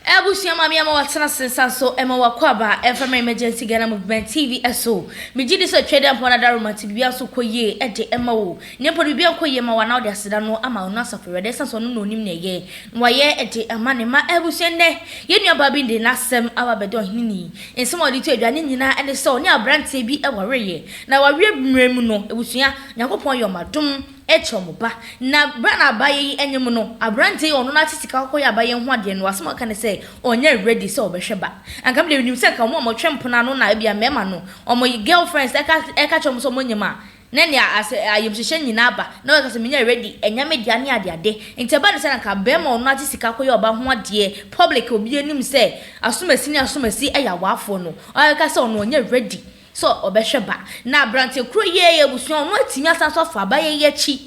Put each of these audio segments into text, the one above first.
Abusua maame ama watena ase nsa so ɛma wakɔ aba ɛmfa ma Emergency Ghana Movement TV ɛso. Megye di sɛ Twɛ dɛ mpo na Daroma nti biribiara nso kɔ yie ɛde ɛma wo. Ne mpo no biribiara nkɔ yie ma wo a na wode aseda no ama ɔno Asafo Awurade ɛsiane sɛ ɔno na ɔnim nea ɛyɛ na wayɛ ɛde ama ne mma. Abusua nnɛ yɛn nua baa bi de n'asɛm aba abɛda ɔhene ni. Nsɛm a ɔde to adwa ne nyinaa ɛne sɛ ɔne abranteɛ bi ɛwareeɛ na awareɛ mmerɛ mu no abusua Nyankopɔn yɛ wɔn adom kyɛ wɔn ba. Na berɛ a na abayɛ yi nyem no, aberanteɛ yi ɔno no ate sika kɔkɔyɛ abayɛ ho adeɛ no, asɛm a ɔka ne sɛ ɔnyɛ ready sɛ ɔbɛhwɛ ba. Anka me deɛ menim sɛ anka wɔn a wɔtwe mpena no na ebia mmarima no, wɔn girlfriends ɛka ɛka kyerɛ wɔn sɛ wɔnyem a, na nea asɛ ayamhyehyeɛ nyinaa aba, na wɔka sɛ menyɛ ready, ɛnyɛ me dea ne adeade. Nti ɛba no sɛ na anka barima a ɔno ate sika kɔyɛ ɔba ho adeɛ public a obiara nim sɛ asomasi ne asomasi yɛ awaafoɔ no, ɔka sɛ ɔno ɔnyɛ ready. sɛ ɔbɛhwɛ ba. Na aberanteɛ korɔ yi yɛ abusua ɔno atumi asan so afa abayɛ yi akyi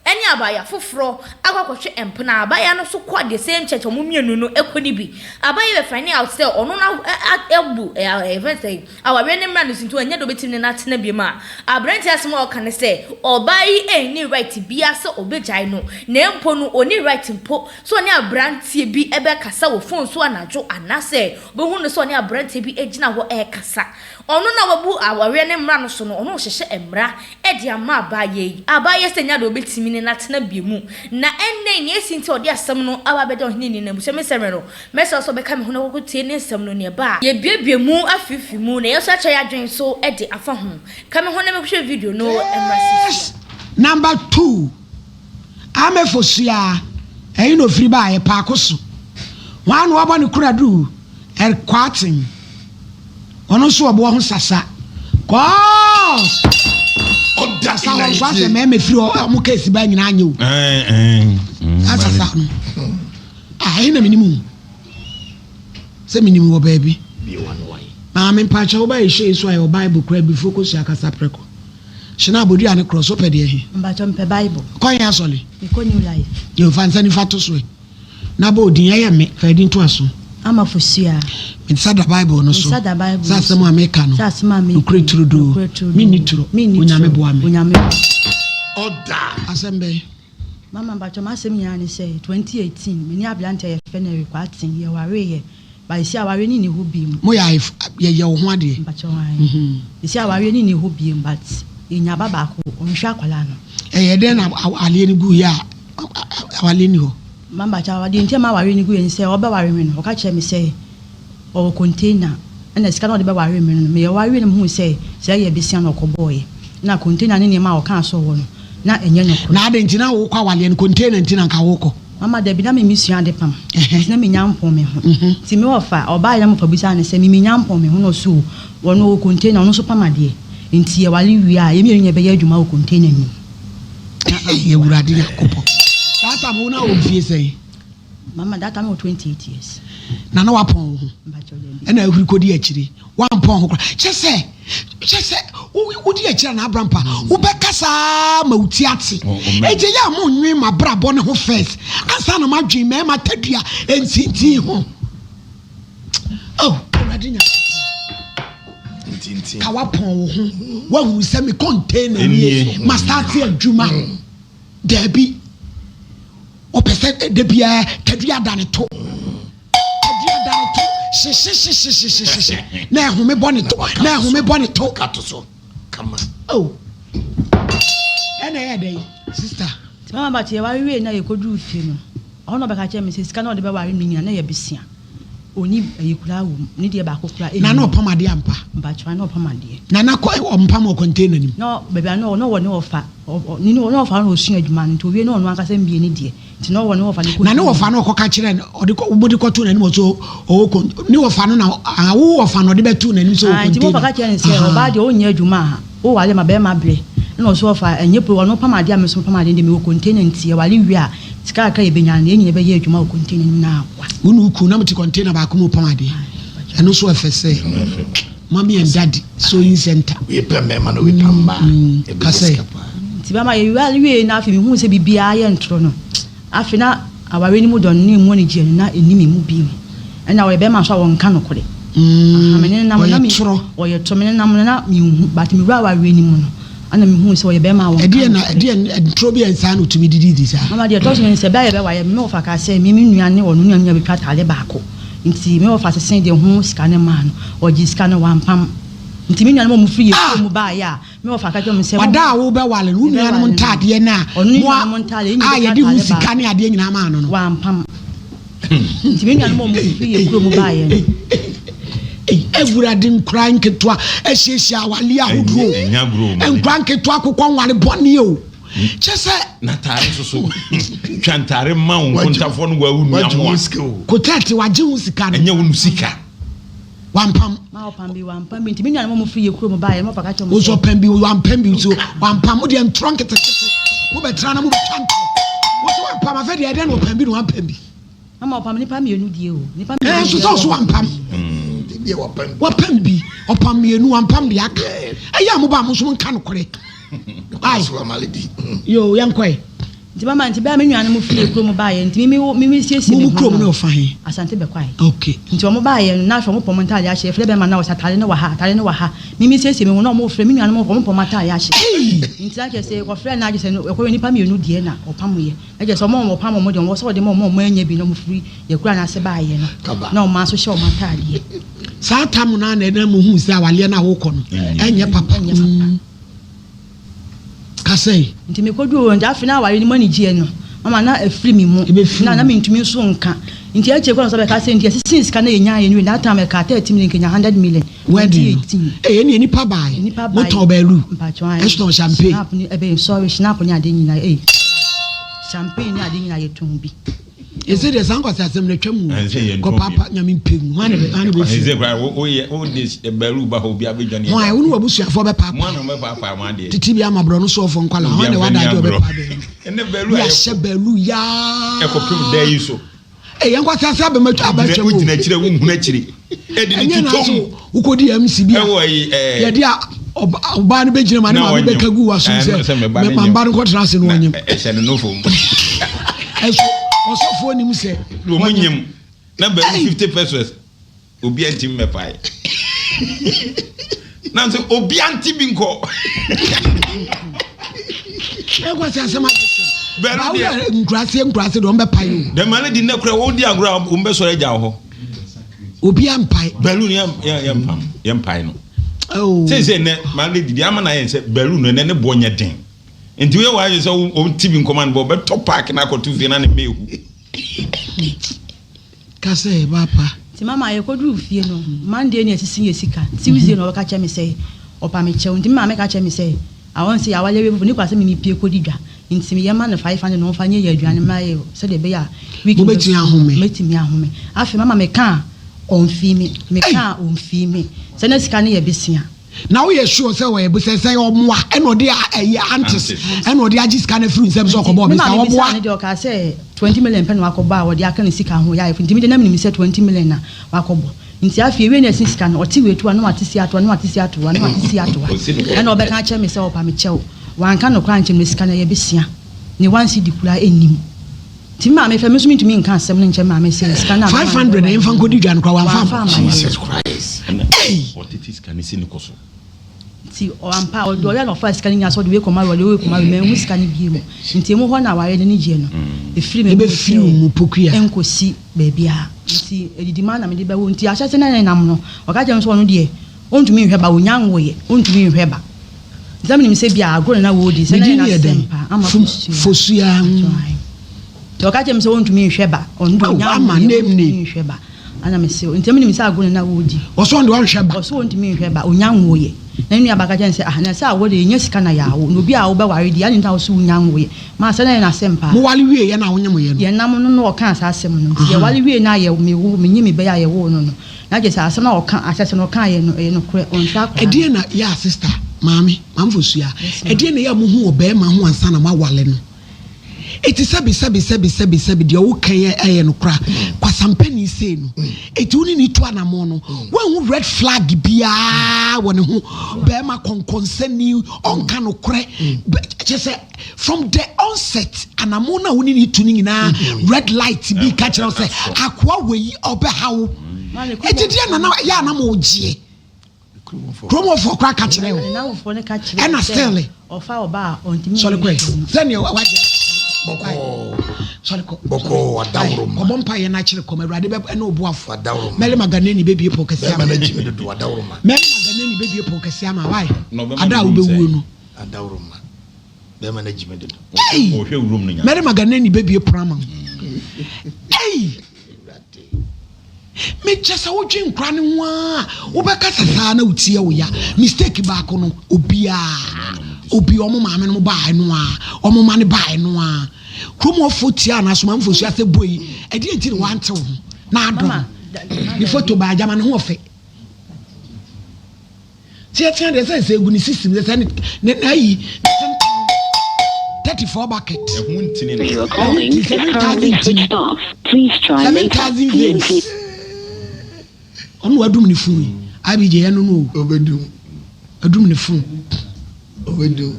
ɛne abaayewa foforɔ akɔ akɔtwe mpena. Abaayewa no nso kɔ the same church ɔmo mmienu no kɔ no bi. Abaayewa yi bɛ find out sɛ ɔno no abu ɛɛ yɛfrɛ no sɛn awareɛ no mmra no so nti ɔnyɛ deɛ ɔbɛtumi ne no atena biom a, aberanteɛ asɛm a ɔka ne sɛ ɔbaa yi nni right biara sɛ ɔbɛgyae no na mpo no ɔnni right mpo sɛ ɔne aberanteɛ bi bɛkasa wɔ phone so anadwo anaasɛ ɔbɛhu no sɛ ɔne aberanteɛ bi gyina hɔ rekasa. Ɔno na wabu awareɛ no mmara no so no, ɔno rehyehyɛ mmara de ama abaayɛ yi. Abaayɛ sɛ nya deɛ ɔbɛtumi ne no atena bio mu. Na ɛnnɛ yi, nea asi nti a ɔde asɛm no aba abɛda ɔhene anim no, abusua me nsɛmmerɛ no, mɛsrɛ wo sɛ wobɛka me ho na woakɔtie ne nsɛm no, nea ɛba a, yɛbuebue mu afifiri mu, na yɛn nso akyerɛ yɛn adwene nso de afa ho. Ka me ho na menkɔhwɛ video no mmra sisi. Case number 2, Amefo sua ɛyi na ofiri baayɛ paako so. Hwan na wabɔ ne kora duru Ɛkwaten. Ɔno nso ɔboɔ ho sasa. Cause Ɔda sasa hɔ nso asɛ mɛɛma firi hɔ ɔmo case baa nyinaa nyɛ o. Saa sasa no. Ah ɛhe na menim o. Sɛ menim wɔ baabi. Maame mpakyɛ wo ba yɛ hyɛ so a yɛwɔ Bible kora abifo kɔ sua kasa prɛko. Hyena abodua ne korɔ so pɛ deɛ he. Mpakyɛ mepɛ Bible. Kɔ he asɔre? Mekɔ New Life. Yo fa nsa nifa to so ɛ. Na bɔ odin, ɛyɛ me, fa edin to aso. Ama Fosuaa. Me nsa da Bible no so. Me nsa da Bible no Sɛ so. asɛm a meka no. Sɛ asɛm a meka no. Nokorɛ turodoo. Nokorɛ turodoo. Menni turo. Menni Onyame turo. boa me. Onyame boa me. Ɔda. Asɛm bɛn? Mama mpakyɛw m'asɛm nyinaa ne sɛ 2018 me ne aberanteɛ a yɛfrɛ no Eric Kwarteng yɛwareeɛ but seesei awareɛ no nni hɔ biom. Moyɛ ayefo, yɛyɛ wo ho adeɛ. Mpakyɛw ae. Seesei awareɛ no nni hɔ biom but yɛnya ba baako ɔnhwɛ akwadaa no. Ɛyɛ dɛn na awareɛ no guiɛ a awareɛ nni hɔ? Mama kyɛw, deɛ nti a m'awareɛ no guiɛ ne sɛ ɔbɛware me no, ɔka kyerɛɛ me sɛ ɔwɔ container ɛna sika no a ɔde bɛware me no, meyɛ wieɛ na mehuu sɛ sɛ ɛyɛ besia na ɔkɔbɔeɛ. Na container ne nneɛma a ɔkaa sɛ ɔwɔ no, na ɛnyɛ nokorɛ. Na adɛn nti na wokɔ awareɛ no, container nti na anka wokɔ? Mama dabi, na me mesua ade pam, nti na menya mpɔn me ho. Nti me wɔfa, ɔbaeɛ na me wɔfa bisaa no sɛ me menya mpɔn me ho na ɔse o, ɔno ɔwɔ container, ɔno nso pam adeɛ, nti yɛware wie a, yɛn mmienu nyinaa bɛyɛ adwuma wɔ container no mu. Hey, Awurade Nyankopɔn. That time wo na wɔ mfie sɛn? Mama, that time wɔ 28 years. Na na wapɔn wo ho. Ɛna ahuri kɔdi akyire. Wampɔn ho koraa. Kyɛ sɛ, kyɛ sɛ, wodi akyire na abrampa. Wobɛka saa ma wo ti ate. Enti yɛ a mo nwen mabrabɔ ne ho first. Ansa na madwen mmarima tadua ntintin ho. Oh, Awurade Nyankopɔn. Ka wapɔn wo ho. Wahunu sɛ me container nie. Ma start adwuma. Daabi. Ɔpɛ sɛ da biara tadua da ne to. Tadua da ne to. Hyehyehyehyehyehye. Na ɛhome bɔ ne to. Na ɛhome bɔ ne to. Oh. Ɛna ɛyɛ dɛ sister. Mama bàtɛ yɛ wari wie na yɛ kɔduru fie no. Ɔhɔ na ɔbɛka kyerɛ me sɛ sika na ɔde bɛware me nyina na ɛyɛ besia. Ɔnni ayi koraa wɔ mu. Ne deɛ baako koraa ɛnni Na na mu. ɔpam adeɛ ampa? Mpakyɛw, na ɔpam adeɛ. Na na kɔ ɔmpam wɔ container no mu? Na baabi a na ɔwɔ, na ɔwɔ ne wɔfa, ɔ ɔ ne ne wɔfa no na ɔsua adwuma no, nti ɔwie na ɔno ankasa mbie ne deɛ. Nti na ɔwɔ ne wɔfa ne Na ne container wɔfa mu. no ɔkɔka kyerɛɛ no, ɔde kɔ, wɔde kɔtoo n'anim ɔsɛ ɔwɔ con, ne wɔfa no na, ah, wo wɔfa no ɔde bɛtoo n'anim sɛ ɔwɔ Ah, nti me wɔfa container. ka kyerɛɛ no sɛ, Ahaa. ɔbaa deɛ ɔnyɛ adwuma a, Wo ware ma bɛɛma brɛ ɛna ɔso ɔfa ɛnyɛ po ɔno pam adeɛ a me nso me pam adeɛ ndeɛ me wɔ container nti yɛware wie a sika kakra yɛbɛnya no yɛn nyina bɛyɛ adwuma wɔ container no mu na aboa. Wo ne wo kunu na mote container baako mu repam adeɛ ɛno nso ɛfɛ sɛ mommy and daddy sewing center. Wei pɛ mmarima na wei pɛ mmaa ɛbɛnya sika paa. Nti bɛma yɛware wie na afei mehuu sɛ biribiara yɛ ntoro no Afei na awareɛ no mu dɔ no ne ɛmu anigyeɛ no na ɛnni me mu bio. Ɛna ɔyɛ bɛrima nso a ɔnka nokorɛ. Aha, me ne no nam no na me, Ɔyɛ torɔ. ɔyɛ torɔ. Me ne no nam no na menhu, but me wura awareɛ no mu no, ɛna mehuu sɛ ɔyɛ bɛrima a ɔnka Ɛdeɛn na, nokorɛ. ɛdeɛn, ntorɔ bi a saa na ɔtumi didi di saa? Mama deɛ ɛtɔ so mmienu sɛ, berɛ a yɛbɛwareɛ, me wɔfa kaa sɛ me me nua ne ɔno nua no nyinaa bɛtwa atadeɛ baako. Nti me wɔfa sesee de ho sika no maa no. Ɔgyee sika no, wampam. Nti me nuanom a wɔfiri yɛn kurom mu baeɛ a, me wɔfa ka kyerɛɛ wɔn sɛ, Ɔda a wobɛwale no, wo nuanom ntaadeɛ no a Ɔno ne mo a nuanom ntaadeɛ, yɛn a nyinaa yɛde ho ataade sika baako. ne adeɛ nyinaa maa no no. Wampam. Nti me nuanom a wɔfiri yɛn kurom baeɛ no. Ei, Awurade nkoraa nketewa asiesie awale ahodoɔ o. Ɛnyɛ agorɔ o, mame. Nkoraa nketewa akokɔ nware bɔne o. Kyɛ sɛ. N'ataare nso so, twa ntaare ma wo nkontafoɔ no wawu nua Wagye ho ho a. sika o. Kotɛɛte, wagye ho sika no. Ɛnyɛ wo no sika. Wampam. Ma ɔpam bi, wampam bi. Nti me nuanom a wɔfiri yɛn kurom baeɛ no, wɔpa ka kyerɛɛ wɔn Wo nso sɛ. ɔpam bi, wampam bi nso wampam. Mo deɛ ntorɔ nketenkete. Mobɛtena na mobɛtwa ntorɔ. Wo nso wampam. Afei deɛ ɛdɛn na ɔpam bi na wampam bi? Mama ɔpam nnipa mmienu deɛ o. Nnipa mmienu Ɛɛ nso deɛ sɛ ɔso wampam. Deɛ wapam bi. Wapam bi, ɔpam mmienu, wampam deɛ aka. Ɛyɛ a moba a mo nso monka nokorɛ. Ai. Yoo, yɛnkɔe. Nti mama nti bɛa me nuanom firi kurom baeɛ nti me me me siesie me Mo ho kurom no no ɔfa he? Asante Bɛkwae. Okay. Nti wɔn baeɛ no na afei wɔn pɔm ntaade ahyɛ yɛfrɛ bɛrima no na ɔsɛ ataade no wɔ ha ataade no wɔ ha me me siesie me ho na wɔn frɛ me nuanom wɔn pɔm ataade ahyɛ Ei! nti na kyerɛ sɛ wɔfrɛ no agye sɛ no ɛkɔyɛ nipa mmienu deɛ na ɔpamoeɛ na kyerɛ sɛ wɔn a wɔpam wɔn deɛ wɔn sɛ wɔde ma wɔn a wɔn anya bi na wɔn firi yɛ kura no ase baeɛ no Kaba. na wɔn aso hyɛ wɔn ataadeɛ. Saa tam no ara na ɛna muhuu sɛ awaleɛ no a wokɔ no ɛnyɛ papa. Ɛnyɛ papa. Ka sɛ. Nti mekoduu hɔ nti afei na aware no mu anigyeɛ no mama na afiri me mu Ɛbɛfiri na wo na mu. mentumi nso nka nti akyire koraa na ɔsan bɛka sɛ nti yɛsesee sika na yɛnyaeɛ no wie that time ɛkaa 30 million nka yɛnya 100 million Wedding no 2018 ee ɛneɛ nipa bae nnipa bae motɔn baalu mpakyɛw ae ɛsotɔn champagne. Schnapp ne ɛbɛn sorry schnapp ne adeɛ nyinaa ei champagne ne adeɛ nyinaa yɛtɔn bi. Ese deɛ saa nkwasi asɛm no atwa mu kɔ paapa nyame mpɛ mu hwan na bɛ fi Ese kora wo yɛ wo de bɛlu ba hɔ obi abɛdwane hwan wo ne wabusuafoɔ bɛ paapa titi bi ama borɔ no soɔfoɔ nkwala hwan na wada agye ɔbɛ paa bɛlu ne ahyɛ bɛlu yaa ɛkɔpem da yi so ɛyɛ nkwasi asɛm abɛma atwa abɛtwa mu wogyina akyire wohunu akyire ɛde ne ɛnyɛ na tutɔm so wokɔdi MC bi a ɛwɔ yi ɛɛ yɛde a ɔbaa no bɛgyina ma ne maame bɛka gu w'asom sɛ mamba no nkɔtena ase no ɔnyem ɛhyɛ no nofo mu ɛso ɔsɔfoɔ nim sɛ wɔn nyem na baabi 50 pesos obi anti mmɛpae na nso obi anti bi nkɔ ɛkɔ sɛ asɛm abɛtwam nkuraseɛ nkuraseɛ deɛ ɔmbɛpae o dɛm ale di nnɛ kora wɔdi agorɔ a wɔmbɛsɔre agya wɔ hɔ Obi ampae. Balloon yɛ yɛ yɛ mpam yɛ mpae no. Oh. Sɛ nnɛ maa ne didi ama na yɛn sɛ balloon no ɛnɛ ne boɔ nyɛ den. Nti woyɛ w'adwene sɛ wo ti bi nkɔma no bɔ ɔbɛtɔ paaki na akɔto fie na ne mma ehu. Ka sɛ papa. Nti mama yɛkɔduruu fie no, Monday na yɛsisi yɛ sika, Tuesday na ɔbɛka kyerɛ me sɛ ɔpa me kyɛw. Nti me maame ka kyerɛ me sɛ Awɔ nse yɛaware awie foforo ne kwa sɛ me mepie kɔdi dwa nti meyɛ ma no 500 na ɔmfa nyɛ yɛ aduane mma yɛ sɛdeɛ ɛbɛyɛ a week no Mobɛtumi bɛso ahome. mɛtumi ahome. Afei mama meka a ɔmfii me, meka a ɔmfii me sɛ na sika no yɛ besia. Na woyɛ sure sɛ ɔyɛ bosea sɛ ɔmoa ɛna ɔde ɛyi antes ɛna ɔde agye sika no afiri nsam sɛ Nti ɔkɔbɔɔ me besia maame bisaa ɔboa. no deɛ ɔkaa sɛ 20 million pɛ na wakɔbɔ a ɔde aka ne sika ho yɛ ayefo nti me deɛ na menim sɛ 20 million na wakɔbɔ. Nti afei ewie na ɛsi sika no, ɔte wei to a na wate si ato a na wate si ato a na wate si ato a. Ɛna ɔbɛka akyerɛ me sɛ ɔpa me kyɛw. Wanka nokorɛ ankyerɛ me na sika no ɛyɛ besia. Ne one cedi koraa nnim. Nti me maame frɛ me nso mentumi nka asɛm no nkyerɛ me maame sɛ sika no a 500 mema no na yɛmfa nkɔdi dwa no koraa wamfa wamfa amma. amma yɛn. Jesus Christ. Ɛna Ei! ɔtete sika no si ne kɔ so. Nti ampa ɔde ɔyɛ na ɔfaa sika no nyinaa sɛ ɔde wei kɔma wei ɔde wei kɔma wei manhu sika no bio mu. Nti emu hɔ na awareɛ no anigyeɛ no ɛfiri me mu Ɛbɛfiri wo mu pokua. sɛ ɛnkɔsi baabiara. Nti adidi maa na mede bɛwo nti ahyɛse na yɛnam no ɔka kyerɛ me sɛ ɔno deɛ ɔntumi nhwɛ ba ɔnya nwoeɛ ɔntumi nhwɛ ba. Nti na menim sɛ bia agorɔ na na wɔredi sɛ Ne na din yɛ yɛ n'asɛm dɛn? paa ama Fom Fosua. Fosua. Nti ɔka kyerɛ me sɛ ɔntumi nhwɛ ba ɔno deɛ Ao ɔnya ama nwoeɛ name ɔntumi name. nhwɛ ba. Ana mese o, nti menim sɛ agorɔ na na wɔredi. Ɔsɛ ɔno deɛ ɔnhwɛ ba. Ɔsɛ ɔntumi nhwɛ ba, ɔnya nwoeɛ. Na ne nuabaa ka kyerɛɛ no sɛ, ah, na sɛ awo deɛ yɛnya sika na yɛawo, na obi a wobɛware deɛ, adɛn nti na wo se wonya nwoeɛ? Maa sɛ na ɛyɛ n'asɛm paa. Moware wieeɛ na wonyemoeɛ no? Yɛnam no na ɔkaa saa asɛm no. Nti yɛware wieeɛ na yɛ, mewo, menye me ba yi a yɛwoo no no, na kyerɛ sɛ asɛm a ɔka, ahyɛse no ɔkaeɛ no, ɛyɛ nokorɛ, ɔnhwɛ akwadaa no. Ɛdeɛn na, yeah sister, maame, Maame Fosuaa, Yes ma'am. ɛdeɛn na ɛyɛ a mohu wɔ barima ho ansa na moaware no? Eti sɛbi sɛbi sɛbi sɛbi sɛbi deɛ woka yi ɛyɛ nokora kwasampani sei no eti wo ne ne tu anamɔn no woanhu red flag biara wɔ ne ho bɛrima kɔnkɔnsani ɔnka nokorɛ kyɛ sɛ from the onset anamɔn no a wo ne ne tu no nyinaa red light bi ka kyerɛ wo sɛ akoa wei ɔbɛha wo eti deɛ nana yɛ anam ogyeɛ Kurom hɔfoɔ koraa ka kyerɛ wo. Ɛna still. Sɔre kɔe. Sɛdeɛ wagye. Bɔkɔɔ. Sɔre kɔ. Bɔkɔɔ wadaworo ma. Kɔbɔ mpa yɛ n'akyere kɔm awurade bɛ ɛne ɔboafo. Wadaworo ma. Mary Magdalene bɛbie pɔn kɛseɛ ama. Bɛrima no agyi me dodo wadaworo ma. Mary Magdalene bɛbie pɔn kɛseɛ ama why? Ada a wobɛwuo no. Adaworo ma. Bɛrima no agyi me dodo. Ei! Mary Magdalene bɛbie pono ama wo. Ei! Me kyɛ sɛ wodwen nkora no ho a wobɛkasa saa na wotie wo ya mistake baako no obiara obi ɔmo maame no baa ɛno a ɔmo ma no baa ɛno a kurom ɔfo tia anaa somanfo so asɛ boi ɛdeɛ nti na wante wo ho na adɔm ne foto baa gyama ne ho ɔfɛ Teatea deɛ sɛ sɛ egu ne sisi mu sɛ ne ne n'ayi ne tenten 34 bucket. Ɛho ntini no. Ɛho ntini 7000 ntini 7000 veins. Ɔno wadum ne funu yi IBJ ɛno no o. Obedum. Adum ne funu. Obedum.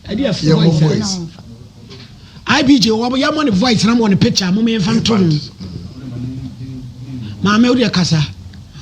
Ɛde ɛfo voice. Voice. IBJ wɔ yɛ mɔ ne voice na mɔ ne picture mo yɛn fa nto ho. Maame o deɛ kasa.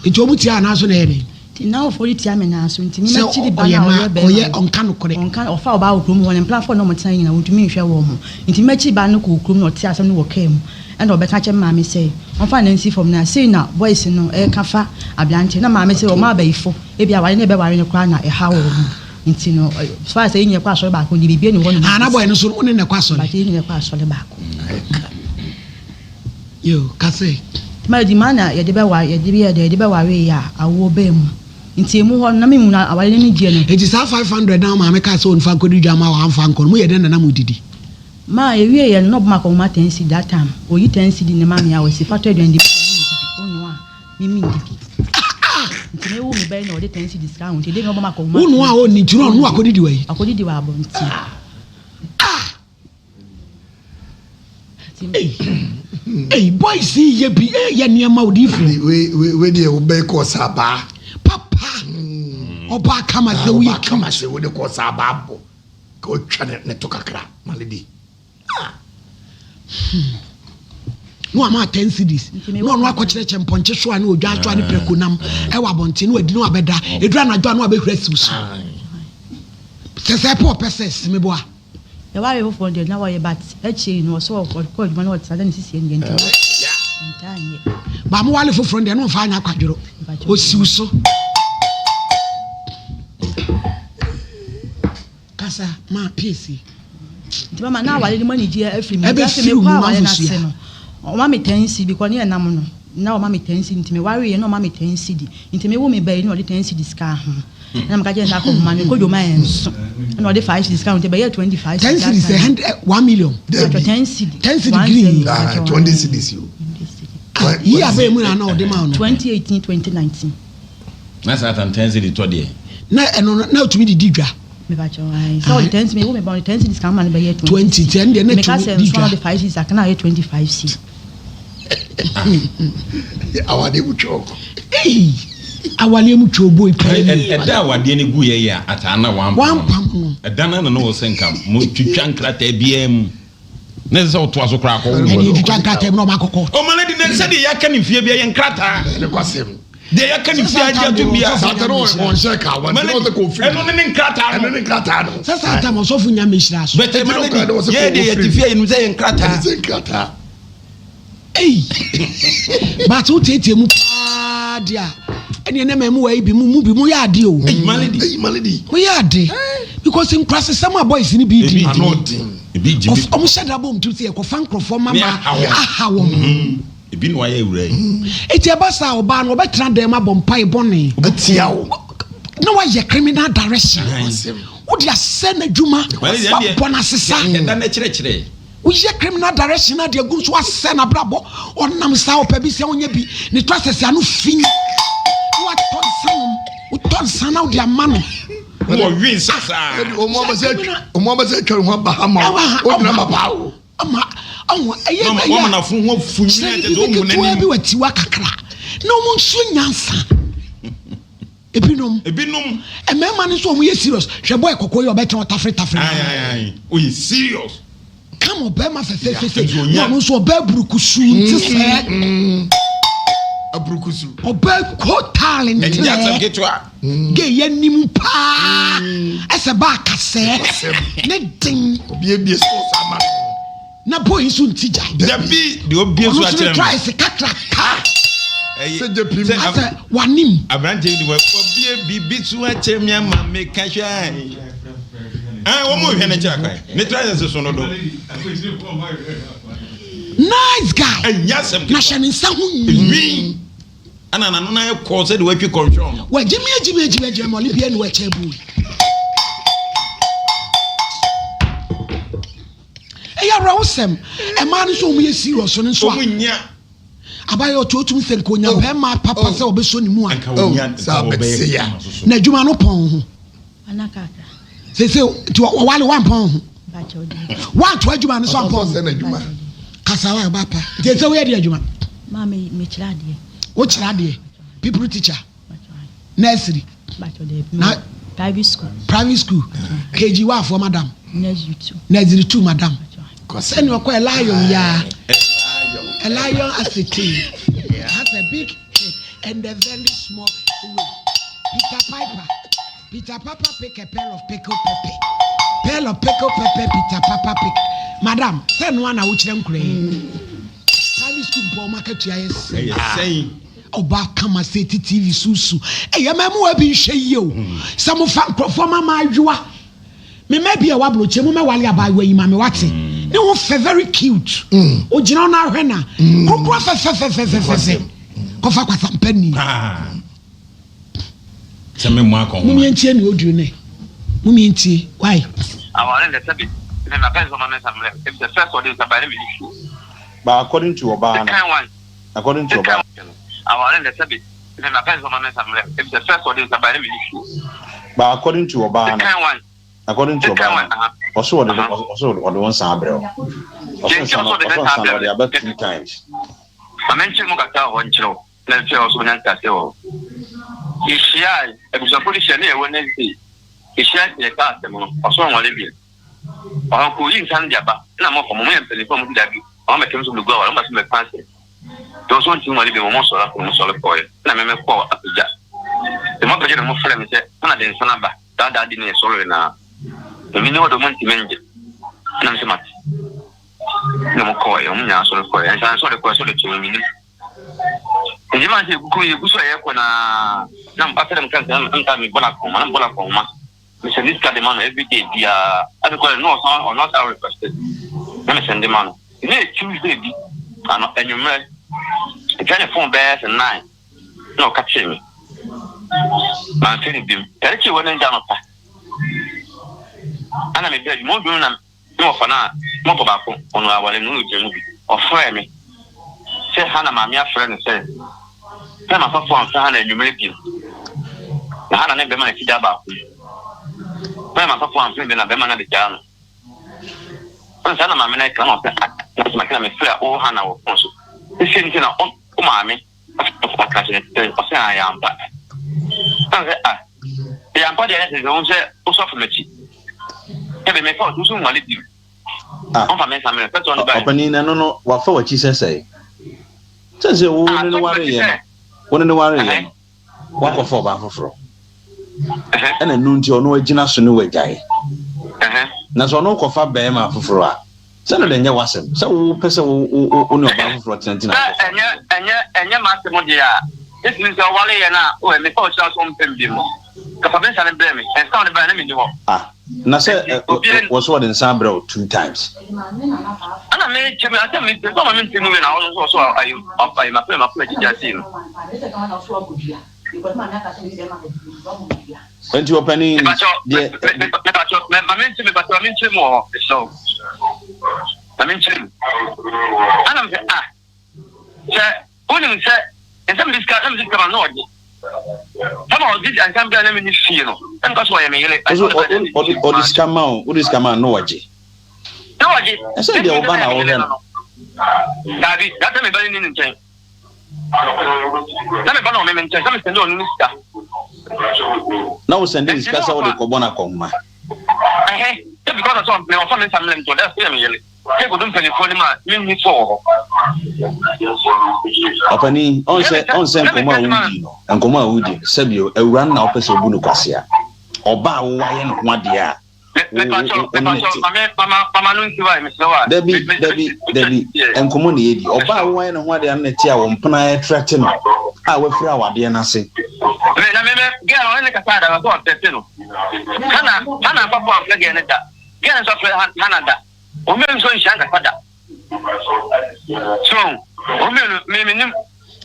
Nti ɔmo tia anaa so na ɛyɛ den. Nti n'awofo de tia me nan so nti me Sɛ m'akyiri ba ɔyɛ no a ma ɔyɛ bɛrima ɔyɛ no ɔnka nokorɛ. ɔnka ɔfa ɔbaa wɔ kurom hɔ ne mpenafoɔ na ɔmo tena nyinaa wɔntumi nhwɛ wɔn mo nti me m'akyiri ba no kɔɔ kurom na ɔtee asɛm no wɔ kaa mu ɛna ɔbɛka kyerɛ me maame sɛ ɔmfa ne nan nsi fam na sei na boys no ɛreka fa aberanteɛ na maame sɛ ɔmo abayifo ebi aware no ɛbɛware no koraa na ɛha wɔn mo nti no as far as yɛn nyinaa kɔ asɔre baako deɛ biribi nni hɔ nom Ah na boy no so wo ne no kɔ asɔre? But yɛn nyinaa kɔ asɔre baako. Yo, ka sɛ. Ma dwuma na yɛde bɛware, yɛde yɛɛ dɛ, yɛde bɛwaree a awoɔ baa mu. Nti emu hɔ no, na menhunu aware no anigyeɛ no. Enti saa 500 no a wo maame kaa sɛ ɔmfa nkɔdi dwa mma wo a wamfa ankɔ no, moyɛ dɛn na na modidi? Ma yɛwieeɛ no, na ɔbɔ me akɔnhoma ten cedi that time. Ɔyi ten cedi no ma me a, ɔse fa tɔ aduane di, me deɛ menndi bi, wonoa a, me menndi bi. Nti mewo me ba yi na ɔde ten cedi sika ho, nti ɛdeɛ na ɔbɔ me akɔnhoma. Wonoa a ɔnni nti na ɔno akɔdidi wɔ he? Akɔdidi wɔ abɔnten. Ah! Ei, ei, boys yi yɛ bi eh, yɛ nneɛma odifo. Wei wei wei deɛ wobɛyi kɔ sabaa. Papa, ɔbaa kama sɛ woyɛ Ɔbaa kama sɛ wode kɔ sabaa bɔ ka otwa ne ne to kakra ma ne di. Ah. Hmm. Na wama 10 cedis. Na ɔno akɔkyerɛkyerɛ mpɔnkye so a ne odwan so a ne prɛko nam ɛwɔ abɔnten na wadi na wabɛda. Eduru anadwo a na wabɛhura siw so. Sɛ sɛ ɛpɛ ɔpɛ sɛ simeboa. Yɛwaree foforɔ deɛ na wɔyɛ but akyire yi no ɔsɛ ɔkɔ adwuma na ɔtena dɛ ne sisi ɛndeɛ nti ɔntaa nyɛ. Ba mo wale foforɔ deɛ no nfa anya akwadworo osiw so. Kasa ma piesie. Nti mama na awale no mu anigyeɛ afiri mu. Ɛbɛ firi mu awale no ase no ɔma me ten cedi because ne yɛ nam no na ɔma me ten cedi nti me ware yɛ na ɔma me ten cedi nti me wo me ba yi na ɔde ten cedi sika ho. Ɛna meka kyerɛ no sɛ akɔhoma no kɔdwom ayɛ nso ɛna ɔde 5 cedis ka ho nti ɛbɛyɛ 25 10 cedis sɛ 100 1 million. Dabi 10 cedi. 10 cedi green. Ah, 20 cedis yo. Ah, yi abɛɛ mu na na ɔde ma no. 2018 2019. Na saa tam 10 cedi tɔ deɛ. Na ɛno no na otumi de di dwa. Mepa kyɛw ayi sɛ ɔde 10 cedi wo me ba ɔde 10 cedis ka ma no bɛyɛ 20. 20 ti ɛno deɛ na tumi di dwa. Meka sɛ nso ɔde 5 cedis aka na ayɛ 25 cedi. Awadeɛ mu twɛ ɔkɔ. Ei, awadeɛ mu twɛ obo paa yi. Ɛda awadeɛ no gu yɛ yɛ a ataa na wampam Wampam no. Ɛda no na na wɔ sɛ nka mo twitwa nkrataa biara mu. Na ɛsɛ sɛ ɔtoa so koraa kɔ. Ɛne twitwa nkrataa mu na ɔma akɔkɔ. Ɔma no de na sɛdeɛ yɛaka ne mfie bia yɛ nkrataa. Ɛne kwasɛm. Deɛ yɛaka ne fie agye ato bia. Saa ta no ɔnhyɛ ka wa nti ɔsɛ kò firi. Ɛno ne ne nkrataa no. Ɛno ne nkrataa no. Sɛ saa tam ɔsɔfo nya mehyira so. Bɛtɛ ma no di yɛ deɛ yɛte fie yɛnim sɛ yɛ nkrataa. Ɛne sɛ nkrataa. Ei but wo tietie mu paa deɛ a ɛneɛ ne mmamu yi bi mu mu bi mo yɛ ade o. Eyi maledi. Eyi maledi. Mo yɛ ade because nkurasesɛm a boys ni bi di. Ano den. Ebi gyi bi. Ɔmo hyɛ da bɔ ɔmo ti sɛ yɛkɔfa nkurɔfoɔ mama aha wɔn. Ebi na wayɛ awura yi. Eti ɛba saa ɔbaa no ɔbɛtena dan mu abɔ mpae bɔne. Atia wo. Na wayɛ criminal direction. Wode asɛ n'adwuma. Wabɔ n'asesa. Ɛda no kyerɛkyerɛ. Woyɛ criminal direction na de agu nso asɛ n'abrabɔ. Ɔnam saa ɔpɛ bi sɛ ɔnyɛ bi. Ne tɔ asɛsɛ ano fi. Na watɔ nsa nom. Wotɔ nsa na wode ama no. Wɔwe nsa saa. Ɔmo abɛsɛ atwa ne ho aba ha ma wo. Wogyina ma paa o. Ama ɔho ɛyɛ na ɛyɛ wɔn n'afo ho afu nyina kyerɛ kyɛ sɛ biribi ɔhu ketewa n'anim bi wɔ tiwa kakra na wɔn nso nyansa ebinom ebinom mmarima no nso wɔn yɛ serious hwɛ bɔyɛ kɔkɔɔ yi ɔbɛtena ɔtafere tafere ayi ayi ayi oyɛ serious kama ɔbɛrima fɛfɛɛfɛ sɛ nso onya. na ɔno nso ɔbɛɛ burukusu nti sɛ Aburukusu. ɔbɛɛ kotaale nti ɛnyɛ asɛm sɛ ketewa gay yɛ nim paa ɛsɛ baa kasɛɛ ne den Obiebie stores ama no. Na boy yi so nti gyae. Dabi deɛ obie so Ɔno nso ne akyerɛ try no. se kakraka. Ɛyɛ Sɛ gye pim. sɛ Asɛ wanim. aberanteɛ bi de wɔ obie biribi so akyerɛ me ama meka hwɛ a. Ɛn wɔn mo hwɛ ne kyerɛ kwan. Ne try se so no do. Nice guy. Ɛnyɛ asɛm Na ketewa. hyɛ ne nsa ho nwi. Nwi. Ɛna n'ano no ayɛ kɔɔ sɛdeɛ watwi kɔnhwɛn no. Wagyimi agyimi agyimi agyimi ma ɔle bia ni wakyɛ abu. Ɛyɛ awerɛhosɛm. Ɛmaa no nso wɔn yɛ serious no nso a. Wɔn nya. Abayɛ ɔtɔ otumi sɛ nka onya bɛrima papa sɛ ɔbɛsɔ ne mu a. Nka onya nka ɔbɛyɛ kama soso. Na adwuma no pɔn ho. Sese nti wɔwale wampɔn ho. Wanto adwuma no so ampɔn ho. Kasa wa ba pa. Nti sɛ woyɛ de adwuma. Maame mekyerɛ adeɛ. Wokyerɛ adeɛ. People teacher. Nursery. Na private school. Private school. KG wa for madam. Nursery 2. Nursery 2 madam. Sɛ ni ɔkɔ a lion ya. A lion as a tail. Has a big head and a very small waist. Peter Piper. Peter Papa pick a pair of pickle pepper. Pair of pickle pepper Peter Papa pick. Madam, sɛ no ana wokyerɛ nkora yi. Private school mpo ɔmo akatua yɛ sɛn. Ɛyɛ sɛn. Ɔba kama sɛ ti TV susu. Ɛyɛ mma mu abi nhwɛ yie o. Sɛ mo fa nkurɔfoɔ ma ma ayowa. Me mma bi a ɛwɔ aburokyire mo mɛwale abaayewa yi ma me wate. Ne ho fɛ very cute. Ogyina hɔ na ahwɛ na. Kokoro fɛfɛfɛfɛfɛfɛ. Kɔfa kwasampa ni. Sɛ me mmɔ akɔnhoma. Mom yɛntie nea ɔduru nɛ. Mom yɛntie. Why? Aware ndɛ sɛbi me ma pɛ sɛ ɔma me nsa mmerɛ efisɛ first ɔde nsa bae na menni fie. But according to ɔbaa no. Second one. According to ɔbaa. Aware ndɛ sɛbi me ma pɛ sɛ ɔma me nsa mmerɛ efisɛ first ɔde nsa bae na menni fie. But according to ɔbaa no. Second one. According to ɔbaa no, ɔse ɔde ɔse ɔde wo nsa abrɛ wo. Ɔse nsa no ɔse nsa no ɔde aba two times. Ma menkyerɛ mu kakra wɔ hɔ nkyerɛ wo. Na nso ɛwɔ sɛ wonya nteaseɛ wɔ hɔ. Yɛhyiae, abusuafoɔ no hyia ne yɛwɔ Wednesday. Yɛhyiae sɛ yɛka asɛm no, ɔso ɔnware bio. Ɔhɔ kɔyi nsa no de aba, ɛna mɔfa mo, moyɛ mpanimfoɔ a modi dabi, ɔma mɛtɛm so megu aware, moma so mɛka asɛm. Deɛ ɔso ɔntumi nware bio, mo sɔre afei mo sɔre kɔɔɛ, ɛna me mekɔɔ apagya. Deɛ mo apagya na mo frɛ me sɛ, hana de nsa no aba, saa daa de ne yɛsɔre naa. Na menni hɔ de ɔmo ntumi ngye, ɛna me sɛ mate. Ɛna mo kɔɔɛ, ɔmo nyinaa sɔre kɔɔɛ, nsa nso ɔde kɔɔɛ sɛ ɔde to me menim. Nti maa sɛ yɛgugu yɛgu so a yɛkɔ na na afei na meka sɛ na meka mebɔ no akɔnhoma na mebɔ no akɔnhoma mesɛnde sika de ma no everyday biara afei kɔ na ɔsan ɔno asa request na mesɛnde ma no ne yɛ Tuesday bi ano anwummerɛ ɛtwa ne phone bɛyɛ sɛ nine na ɔka kyerɛ me mamfɛ no bim ɛde kyerɛ wɔ ne nda anɔpa ana mebɛ adwuma ɔdum na Me wɔfa no a, me wɔfa baako, ɔno aware no, na ɔgyina mu bi. Ɔfrɛɛ me sɛ Hana maame afrɛ no sɛ, sɛ m'asɔfo amfrɛ Hana anwummere bio. Na Hana ne bɛrima no ti da baako mu. Sɛ m'asɔfo amfrɛ no bio na bɛrima no abegyaa no. Ɛna saa na maame no reka na ɔsɛ, ah, na sɛ mate na mefrɛ a, wo Hana wɔ fon so. Sisi nti na wo maame Ɔka kyerɛ sɛ ɔsɛ a ɛyɛ ampa. Ɛna sɛ a ɛyɛ ampa deɛ ɛsɛ sɛ wɔn sɛ wosɔ afɔ m'akyi. Sɛ me fa ɔso nwale bi. Ɔnfa me nsa mmerɛ fɛsɛ ɔno ba. Ɔpanin na ɛno no wafa w'akyi sɛ sɛe. Sɛ sɛ wo ne no ware yɛ no wo ne no ware yɛ no wakɔfa ɔbaa foforɔ. Ɛna ɛno nti ɔno agyina so ne wagyae. Na sɛ ɔno kɔfa bɛrima foforɔ a Sɛ no de nyɛ w'asɛm sɛ wo pɛ sɛ wo wo wo ne ɔbaa foforɔ tena nti na Sɛ wokɔfa ɛnyɛ ɛnyɛ ɛnyɛ m'asɛm deɛ a, ɛtumi sɛ ɔware yɛn a, o ɛme sɛ ɔkyerɛ sɛ ɔmpɛ me bio no, ka fa me nsa no brɛ me. Nsa a ɔde baeɛ no na menni hɔ. Ah, na sɛ Enti obiara wɔ so ɔde nsa abrɛ wo two times. Ɛna me kyɛ me asɛm me sɛ ɔma me nti mu wei na ɔno nso ɔso ayi ayi mapɛ mapɛ agyigya sei no. Nti ɔpanin Mepakyɛw, deɛ. mepakyɛw, ma me nkyerɛ, mepakyɛw, ma me nkyerɛ mu wɔ hɔ, mesrɛ wo. Ma me nkyerɛ mu. Ɛna me sɛ, ah, sɛ wonim sɛ, nsɛm de sika, na me de sika ma na ɔgye. Sɛ ma ɔgye nsɛm bɛn na me ni fie no, na me ka so ɔyɛ me yere. Ɔde ɔde sika ma wo, wode sika ma na ɔgye. Na ɔgye. Ɛsɛ deɛ ɔba na ɔhwɛ no. Daabi, daabi sɛ me ba ne ni ne nkyɛn. Na me ba na ɔme me nkyɛn sɛ mesɛnde ɔno ne sika. Na wo sɛnde ne sika sɛ wode kɔbɔ no akɔnhoma. Ɛhɛ, sɛ because sɛ me ɔfa me nsa mmerɛ nti ɔda sɛ yɛ me yere. Sɛ kodu mpanimfoɔ anim a menni fɔ wɔ hɔ. Ɔpanin, ɔnsɛ ɔnsɛ nkɔmɔ a wodi no, nkɔmɔ a wodi no, sɛbio awura no na wopɛ sɛ obu no kwasea. Ɔbaa a wowayɛ ne ho adeɛ a. wo wo ne te. Dabi, dabi, dabi, nkɔmmɔ na yɛdi. Ɔbaa a wowayɛ ne ho adeɛ ano ne te a wɔn mpena ɛtrɛte no a wafiri awadeɛ no ase.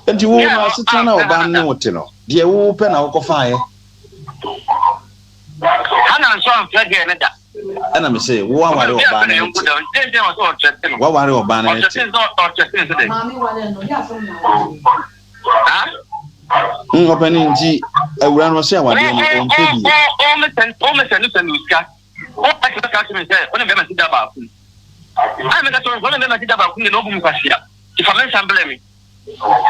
Enti wo no asetena no a ɔbaa no ne wo te no, deɛ wopɛ na wokɔfaeɛ? Hana nso amfrɛ girl no da. Ɛna me se, wo aware ɔbaa no ne te. Waware ɔbaa no ne te. Mm, ɔpɛni nti awura no ɔse awadeɛ no ɔmpɛ bi.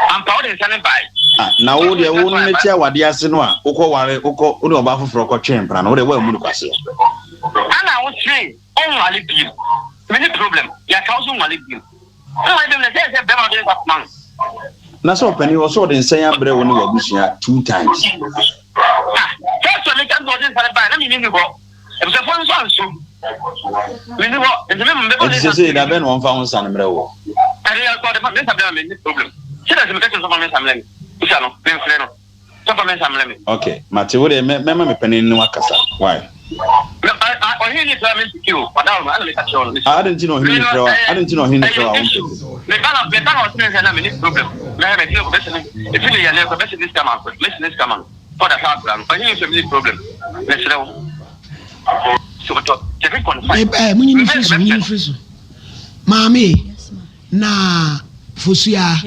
Ampa, wode nsa no bae. Ah, na wo deɛ wo ne te awadeɛ ase no a wokɔ ware wokɔ wo ne ɔbaa foforɔ kɔ twe mpena no wo deɛ woammu no kwasea. Ana wo se ɔnwale bio? Me ni problem, yɛaka wo so nwale bio. Nwale bio na sɛ sɛ bɛrima de nsa kɔma no. Na sɛ ɔpanin wɔ sɛ ɔde nsa yi abrɛ wo ne w'abusua two times. Ah, first one meka sɛ ɔde nsa no bae na me ni hɔ. Abusuafoɔ nso anso. Menni hɔ, nti me mebɛbɔ ne nsa. Nti sese da bɛn na wɔmfa wo nsa no mmerɛ woɔ? Ɛde yɛ ɔde fa me nsa brɛ me ni problem. Sɛ dɛ meka kyerɛ sɛ ɔfa me nsa mmerɛ me. Bisa no, memfrɛ no. Sɛ ɔfa me nsa mmerɛ me. Ok, mate wo deɛ mɛma me panin no akasa. Why? Ɔhene ni frɛ me mpeke o, ɔda hɔ no, ɛna meka kyerɛ no. Ah, adɛn nti na ɔhene ni frɛ wa? Adɛn nti na ɔhene ni frɛ wa? Wompeke. Me ba na me ba na ɔte me nsa na me ni problem. Mɛhɛ mɛ ti ne kɔ bɛsɛ ne efi ne yɛ ne kɔ bɛsɛ ne sika ma mɛsɛ ne sika ma no. Kɔ da hwɛ akora no. Ɔhene ni frɛ me ni problem. Mesrɛ wo. Eh, munyi no mfiri so, munyi no mfiri so. Maame, na Fosua,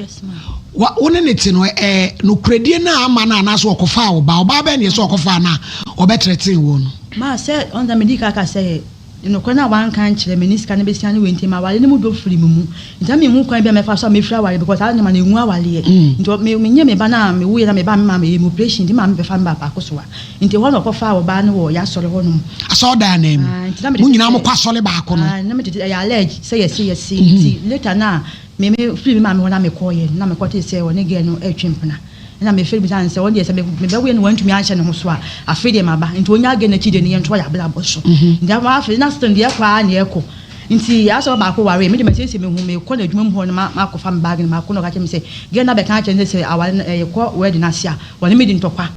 wa wo ne ne te no, eh, nokorɛdie no a ama no anaasɛ ɔkɔfaa wo ba, ɔbaa bɛn ne ɛsɛ ɔkɔfaa no a ɔbɛtrɛtee wo no? Ma sɛ ɔno dza medii kan ka sɛ nokorɛ no a wanka ankyerɛ me ne sika no bɛsia no wei nti m'aware no mu dɔ firi me mu nti na menhu kwan bi a mɛfa so a mɛfiri aware because saa nneɛma no ɛngu awareɛ nti me menyɛ me ba no a mewuiɛ na me ba me maame yɛ me operation nti me maame bɛfa me ba Akosoa Nti ɛhɔ na ɔkɔfaa ɔbaa no wɔ y'asɔre hɔ nom. Asɔredan anan mu. Ah, nti na mede Mo nyinaa mokɔ asɔre baako no. Ah, na mede ɛyɛ allege sɛ yɛse yɛse. Nti later na me me firi me maame hɔ na mekɔɔ yɛ no na mekɔ tee sɛ ɔne girl no ɛretwe mpena. Ɛna me firi bisa no sɛ ɔno deɛ sɛ me me bɛwoeɛ no wantumi anhyɛ ne ho so a afei deɛ maba. Nti ɔnyaa girl no akyi deɛ no yɛntoa y'abrabɔ so. Nti ama afei na still deɛ ɛkɔ ara na ɛkɔ. Nti asɛ ɔbaako waree me deɛ masiesie me ho mekɔ n'adwuma mu hɔ no ma makɔfa me bag no makɔ na ɔka kyerɛ me sɛ girl no abɛka akyerɛ no sɛ sɛ aware no yɛkɔ wedding ase a ɔne me di ntɔkwa.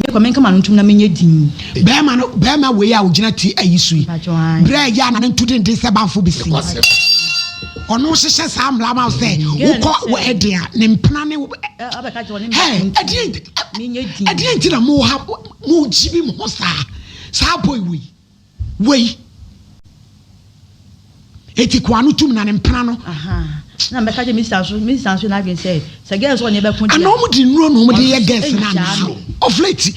Mekɔ menka m'ano ntom na menyɛ dinn. Bɛɛma no bɛɛma wei a ogyina ti ayi so yi berɛ a ɛyɛ a na ne nto denden sɛ banfo bɛsi ɔno hyehyɛ saa mmara ma wo sɛ wokɔ wɔ ɛden a ne mpena ne hɛ ɛdeɛ nti na mo ha mo gyi mi mo ho saa saa boy wei. Wei. Eti koa no tum na ne mpena no. Na mbɛka kyerɛ mista nso mista nso n'adwene sɛ sɛ girls ɔne bɛko deɛ. Ana wɔn de nnuro na wɔn de yɛ girls na ana of late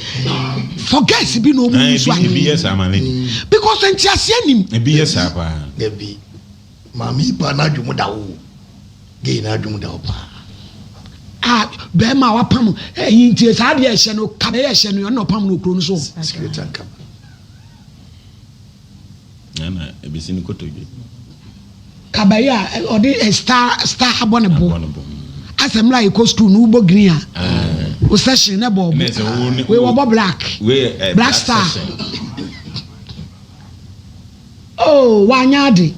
for girls bi na wɔn use ade. Ebi yɛ saa ma lady. Because ntiaseɛ nim. Ebi yɛ saa paa. Dabi maame yi paa n'adwene mu da wo gay n'adwene mu da wo paa. Ah bɛrima a wapam ɛyi nti saa adeɛ ɛhyɛ no kabɛyɛ ɛhyɛ no ɔno na ɔpam no okuro no so. Security and cover. Nana ebesi ne kotodwe. Kabayi a ɔde eh, star star abɔ ne bo. Asɛ mmerɛ a yɛkɔ school no wobɔ green a wo session na ɛbɔ ɔbo. Wei wɔbɔ black. Eh, black star. Oh, wanyɛ ade.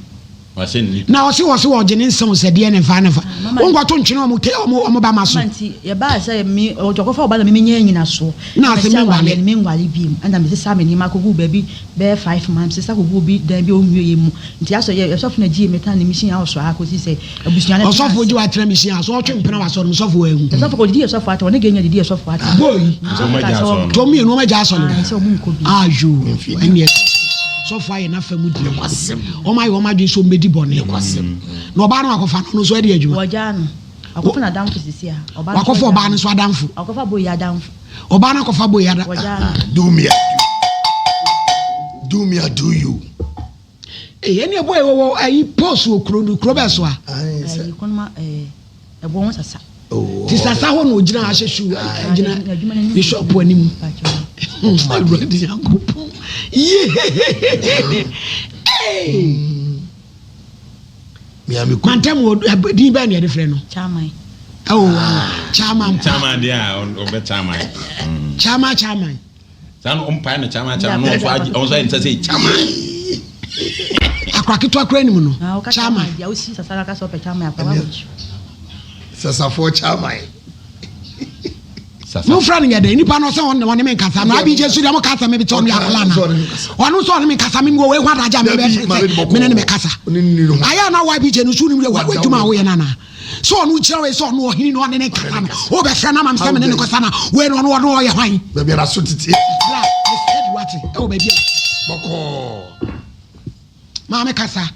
Na ɔse ɔse ɔgye ne nsa sɛ deɛ ne mfa ne mfa. Wonkɔto ntwene ɔmo te ɔmo ɔmo ba ma so. Mama nti yɛbaa sɛ me ɔkɔfa ɔba na me menyɛ nyinasoɔ. Na ase me nwale. Me nwale biem ɛna me sesa me nneɛma akɔgu baabi bɛyɛ 5 months sesa kɔgu obi dan bi a ɔnwie yɛ mu. Nti asɔ yɛ ɔsɔfo na gyee me tena ne mission house ha kɔsi sɛ abusua no tena Ɔsɔfo ase. gye watena mission house ɔtwe mpena wɔ asɔre mu sɔfo wahu. Ɔsɔfo kɔ ɔdidi yɛ sɔfo ata ɔne genya didi yɛ sɔfo ata. Boy yi. Ɔsɔfo kaa sɛ ɔnkɔ. Nti ɔmo mmienu ɔmo agya asɔre no. Ae sɛ ɔmo nkɔ bi. Ayo ɛneɛ sɔfo ayɛ n'afa mu deɛ. Ɔmo ayɛ ɔmo adwene sɛ ɔmo bɛdi bɔne. Na ɔbaa no akɔfa no ɔno nso ɛde adwuma. Wɔgyaa no. Akɔfa n'adamfo sisi a. Ɔbaa no Wakɔfa ɔbaa no nso adamfo. Akɔfa boy yi adamfo. Ɔbaa no akɔfa boy yi adamfo. Wɔgyaa no. Do me I do. Do me I do you. Ee ɛne boy wɔwɔ ayi post wɔ kuro no kuro bɛɛ so a. Ayi kɔnoma ɛɛ ɛbɔ ho sasa. Ti sasa hɔ na ogyina ahyɛ shoe gyina ne shop anim. Awurade Nyankopɔn. Yee. Mantam wɔ din bɛn na yɛde frɛ no? Chairman. Oh, chairman. Chairman deɛ a ɔbɛ chairman. Chairman chairman. Saa no ɔmpae no chairman chairman na ɔnso agye ɔnso ayɛ nsa sɛ chairman. Akora ketewa koraa nim no. Ah, woka Chairman. chairman deɛ wosi sasa na ka sɛ wopɛ chairman akora wawɔ Sasafoɔ chairman. Mofra no nyɛ dɛn nipa no sɛ ɔne ɔne me nkasa na abigye so deɛ moka sɛ mebɛkyɛ ɔno yɛ akwadaa na ɔno nso ɔne me nkasa me wɔ wei ho adagye a mebɛfrɛ sɛ mene ne mekasa ayɛ na wɔ abigye no so wonim deɛ w'adwuma a woyɛ no anaa sɛ ɔno gyina wei sɛ ɔno ɔhene no ɔne ne nkasa no wobɛfrɛ no ama me sɛ mene ne kɔsa na wei no ɔno ɔno ɔyɛ hwan baabi ara so tete bra mesɛ wate ɛwɔ baabi a bɔkɔɔ maame kasa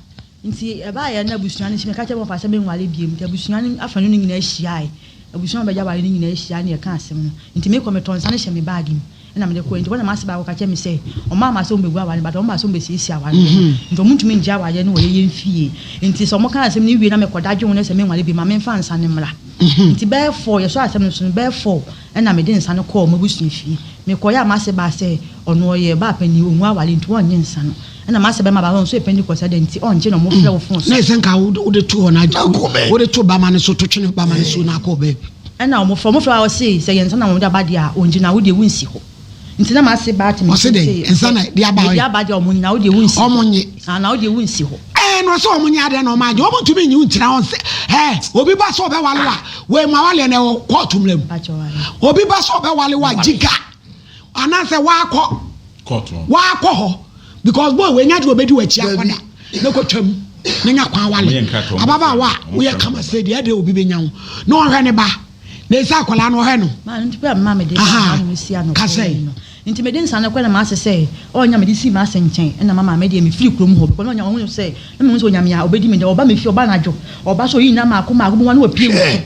Nti ɛbaeɛ na abusua no nti meka kyerɛɛ wɔn sɛ menware bio nti abusua no afanu no nyinaa hyiae abusua a wɔbɛgye aware no nyinaa hyiae na yɛkaa asɛm no nti mekɔ metɔɔ nsa no hyɛ me bag mu ɛna mede kɔe nti hɔ na m'ase baako ka kyerɛɛ me sɛ wɔn amma sɛ wɔbɛgu aware no but wɔn baa sɛ wɔbɛsiesie aware no nti wɔn ntumi ngye awareɛ no wɔ yɛyɛ mfie nti sɛ wɔn ka asɛm no wie na mekɔda dwen ho na sɛ menware bio ma memfa nsa no mmra nti bɛyɛ four yɛsɔɔ asɛm no so no bɛyɛ four ɛna mede nsa no kɔɔ m'abusua fie mekɔeɛ a m'ase baa sɛ ɔno ɔyɛ baa panin ɔngu aware nti wɔnnye nsa no Ɛna m'asɛ bɛma ba hɔ nso yɛ Pentecost adɛn nti ɔngye na ɔmo frɛ wo phone so. Na ɛsɛ nka wode to hɔ na wode to bama no so to twene bama no so na akɔ baabi. Ɛna ɔmo frɛ ɔmo frɛ a ɔse sɛ yɛ nsa na ɔmo de aba deɛ a ɔngye na wo deɛ wo nsi hɔ nti na m'ase ba ate me Ɔse dɛn nsa na de aba de aba deɛ ɔmo nye na wo deɛ wo nsi hɔ. Ɔmo nye. Ah na wo deɛ wo nsi hɔ. Ɛɛ na ɔse ɔmo nye adɛn na ɔmo agye ɔmo ntumi nye wo ntina hɔ nsɛ ɛɛ obi ba sɛ ɔbɛwale wo a wei mo awaleɛ no ɛwɔ kɔɔto mmra mu obi ba sɛ ɔbɛwale wo a gyiga anaasɛ wakɔ wakɔ hɔ because boy wei nya de obedi w'akyi akɔ da na kɔ twam na nya kwan wale ababaawa a woyɛ kama sɛ deɛ ɛde obi bɛnya wo na ɔhwɛ ne ba na ɛsɛ akwadaa no ɔhwɛ no aha kasɛe nti mede nsa no kɔ na maase sɛ ɔnya mede sii maase nkyɛn ɛna mama me deɛ mefiri kurom hɔ because na ɔnya ɔhu sɛ Na mehu sɛ Onyame a ɔbɛdi me dɛ, ɔba me fie, ɔba anadwo, ɔba sɛ ɔyi nna maako maako, bohu a na wapue wɔ so.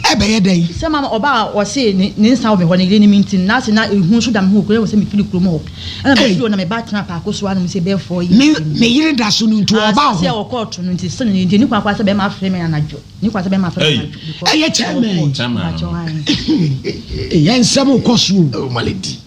Ɛbɛyɛ dɛn? Sɛ mama ɔba a ɔse ne ne nsa wɔ me hɔ, ne yere ne me nti no, n'ase na ehu nso da me ho wɔ kurom, ɛwɔ sɛ mefiri kurom hɔ. Ɛna mefiri hɔ na meba tenaa paako so anom sɛ bɛyɛ four years Ne ni. ne yere da so no nti Ah, ɔba wo sɛ hɔ. ɔkɔɔto no nti, sɛ ne nti ɛni kwan koraa sɛ bɛrima afrɛ me anadwo, ɛni kwan sɛ bɛrima afrɛ me Ei. anadwo because Ɛyɛ ɔwɔ chairman. court. Chairman Mpakyɛw no. ae. Ɛyɛ nsɛm kɔ so o. Oh, malady.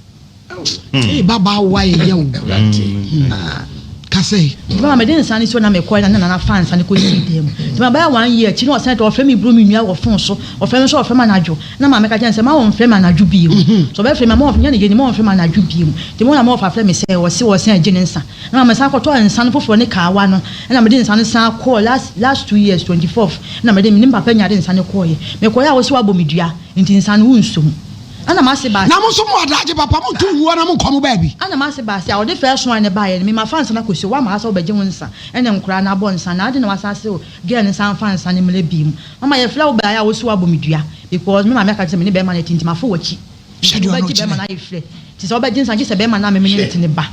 Ee babaa wo ayɛ yɛ o. Kasa yi. Nti mama mede nsa no si hɔ na mekɔe na ne nana faa nsa no kɔsii dan mu. Nti mama bɛyɛ one year akyi na ɔsan ɔfrɛ me bro me nua wɔ phone so, ɔfrɛ me nso ɔfrɛ me anadwo. Na maame ka kyerɛ no sɛ mma ɔmfrɛ me anadwo bio. Sɛ ɔbɛfrɛ me a mma ɔnyɛ ne yere mma ɔmfrɛ me anadwo bio. Nti mo na ma ɔfa frɛ me sɛ ɔse ɔsan agye ne nsa. Na maame san kɔtɔɔ nsa no foforɔ ne kaawa no ɛna mede nsa no san kɔɔ last last 2 years 24th na mede me ne me papa nyaa de nsa no kɔeɛ. Mekɔeɛ a wose wabɔ me dua nti nsa no wonsɔ mu. Ɛna m'ase baa Na mo nso mowɔ adagye papa, monto ngu hɔ na monkɔ mo baabi. Ɛna m'ase baa sɛ, a ɔde first one no baeɛ no, me mafa nsa no akɔsi hɔ, woama ha sɛ wobɛgye wo nsa ɛne nkoraa no abɔ nsa, na adɛn na woasan ase wo girl no nsa mfa nsa no mmrɛ biom? Mama yɛfrɛ wo baeɛ a wose woabɔ me dua because me maame aka kyerɛ sɛ me ne bɛrima no te nti mafa w'akyi Hwɛ nti deɛ ɔno wobɛgye bɛrima kyerɛ. no ayɛ frɛ nti sɛ wobɛgye nsa gye sɛ bɛrima no a me me ne no te no ba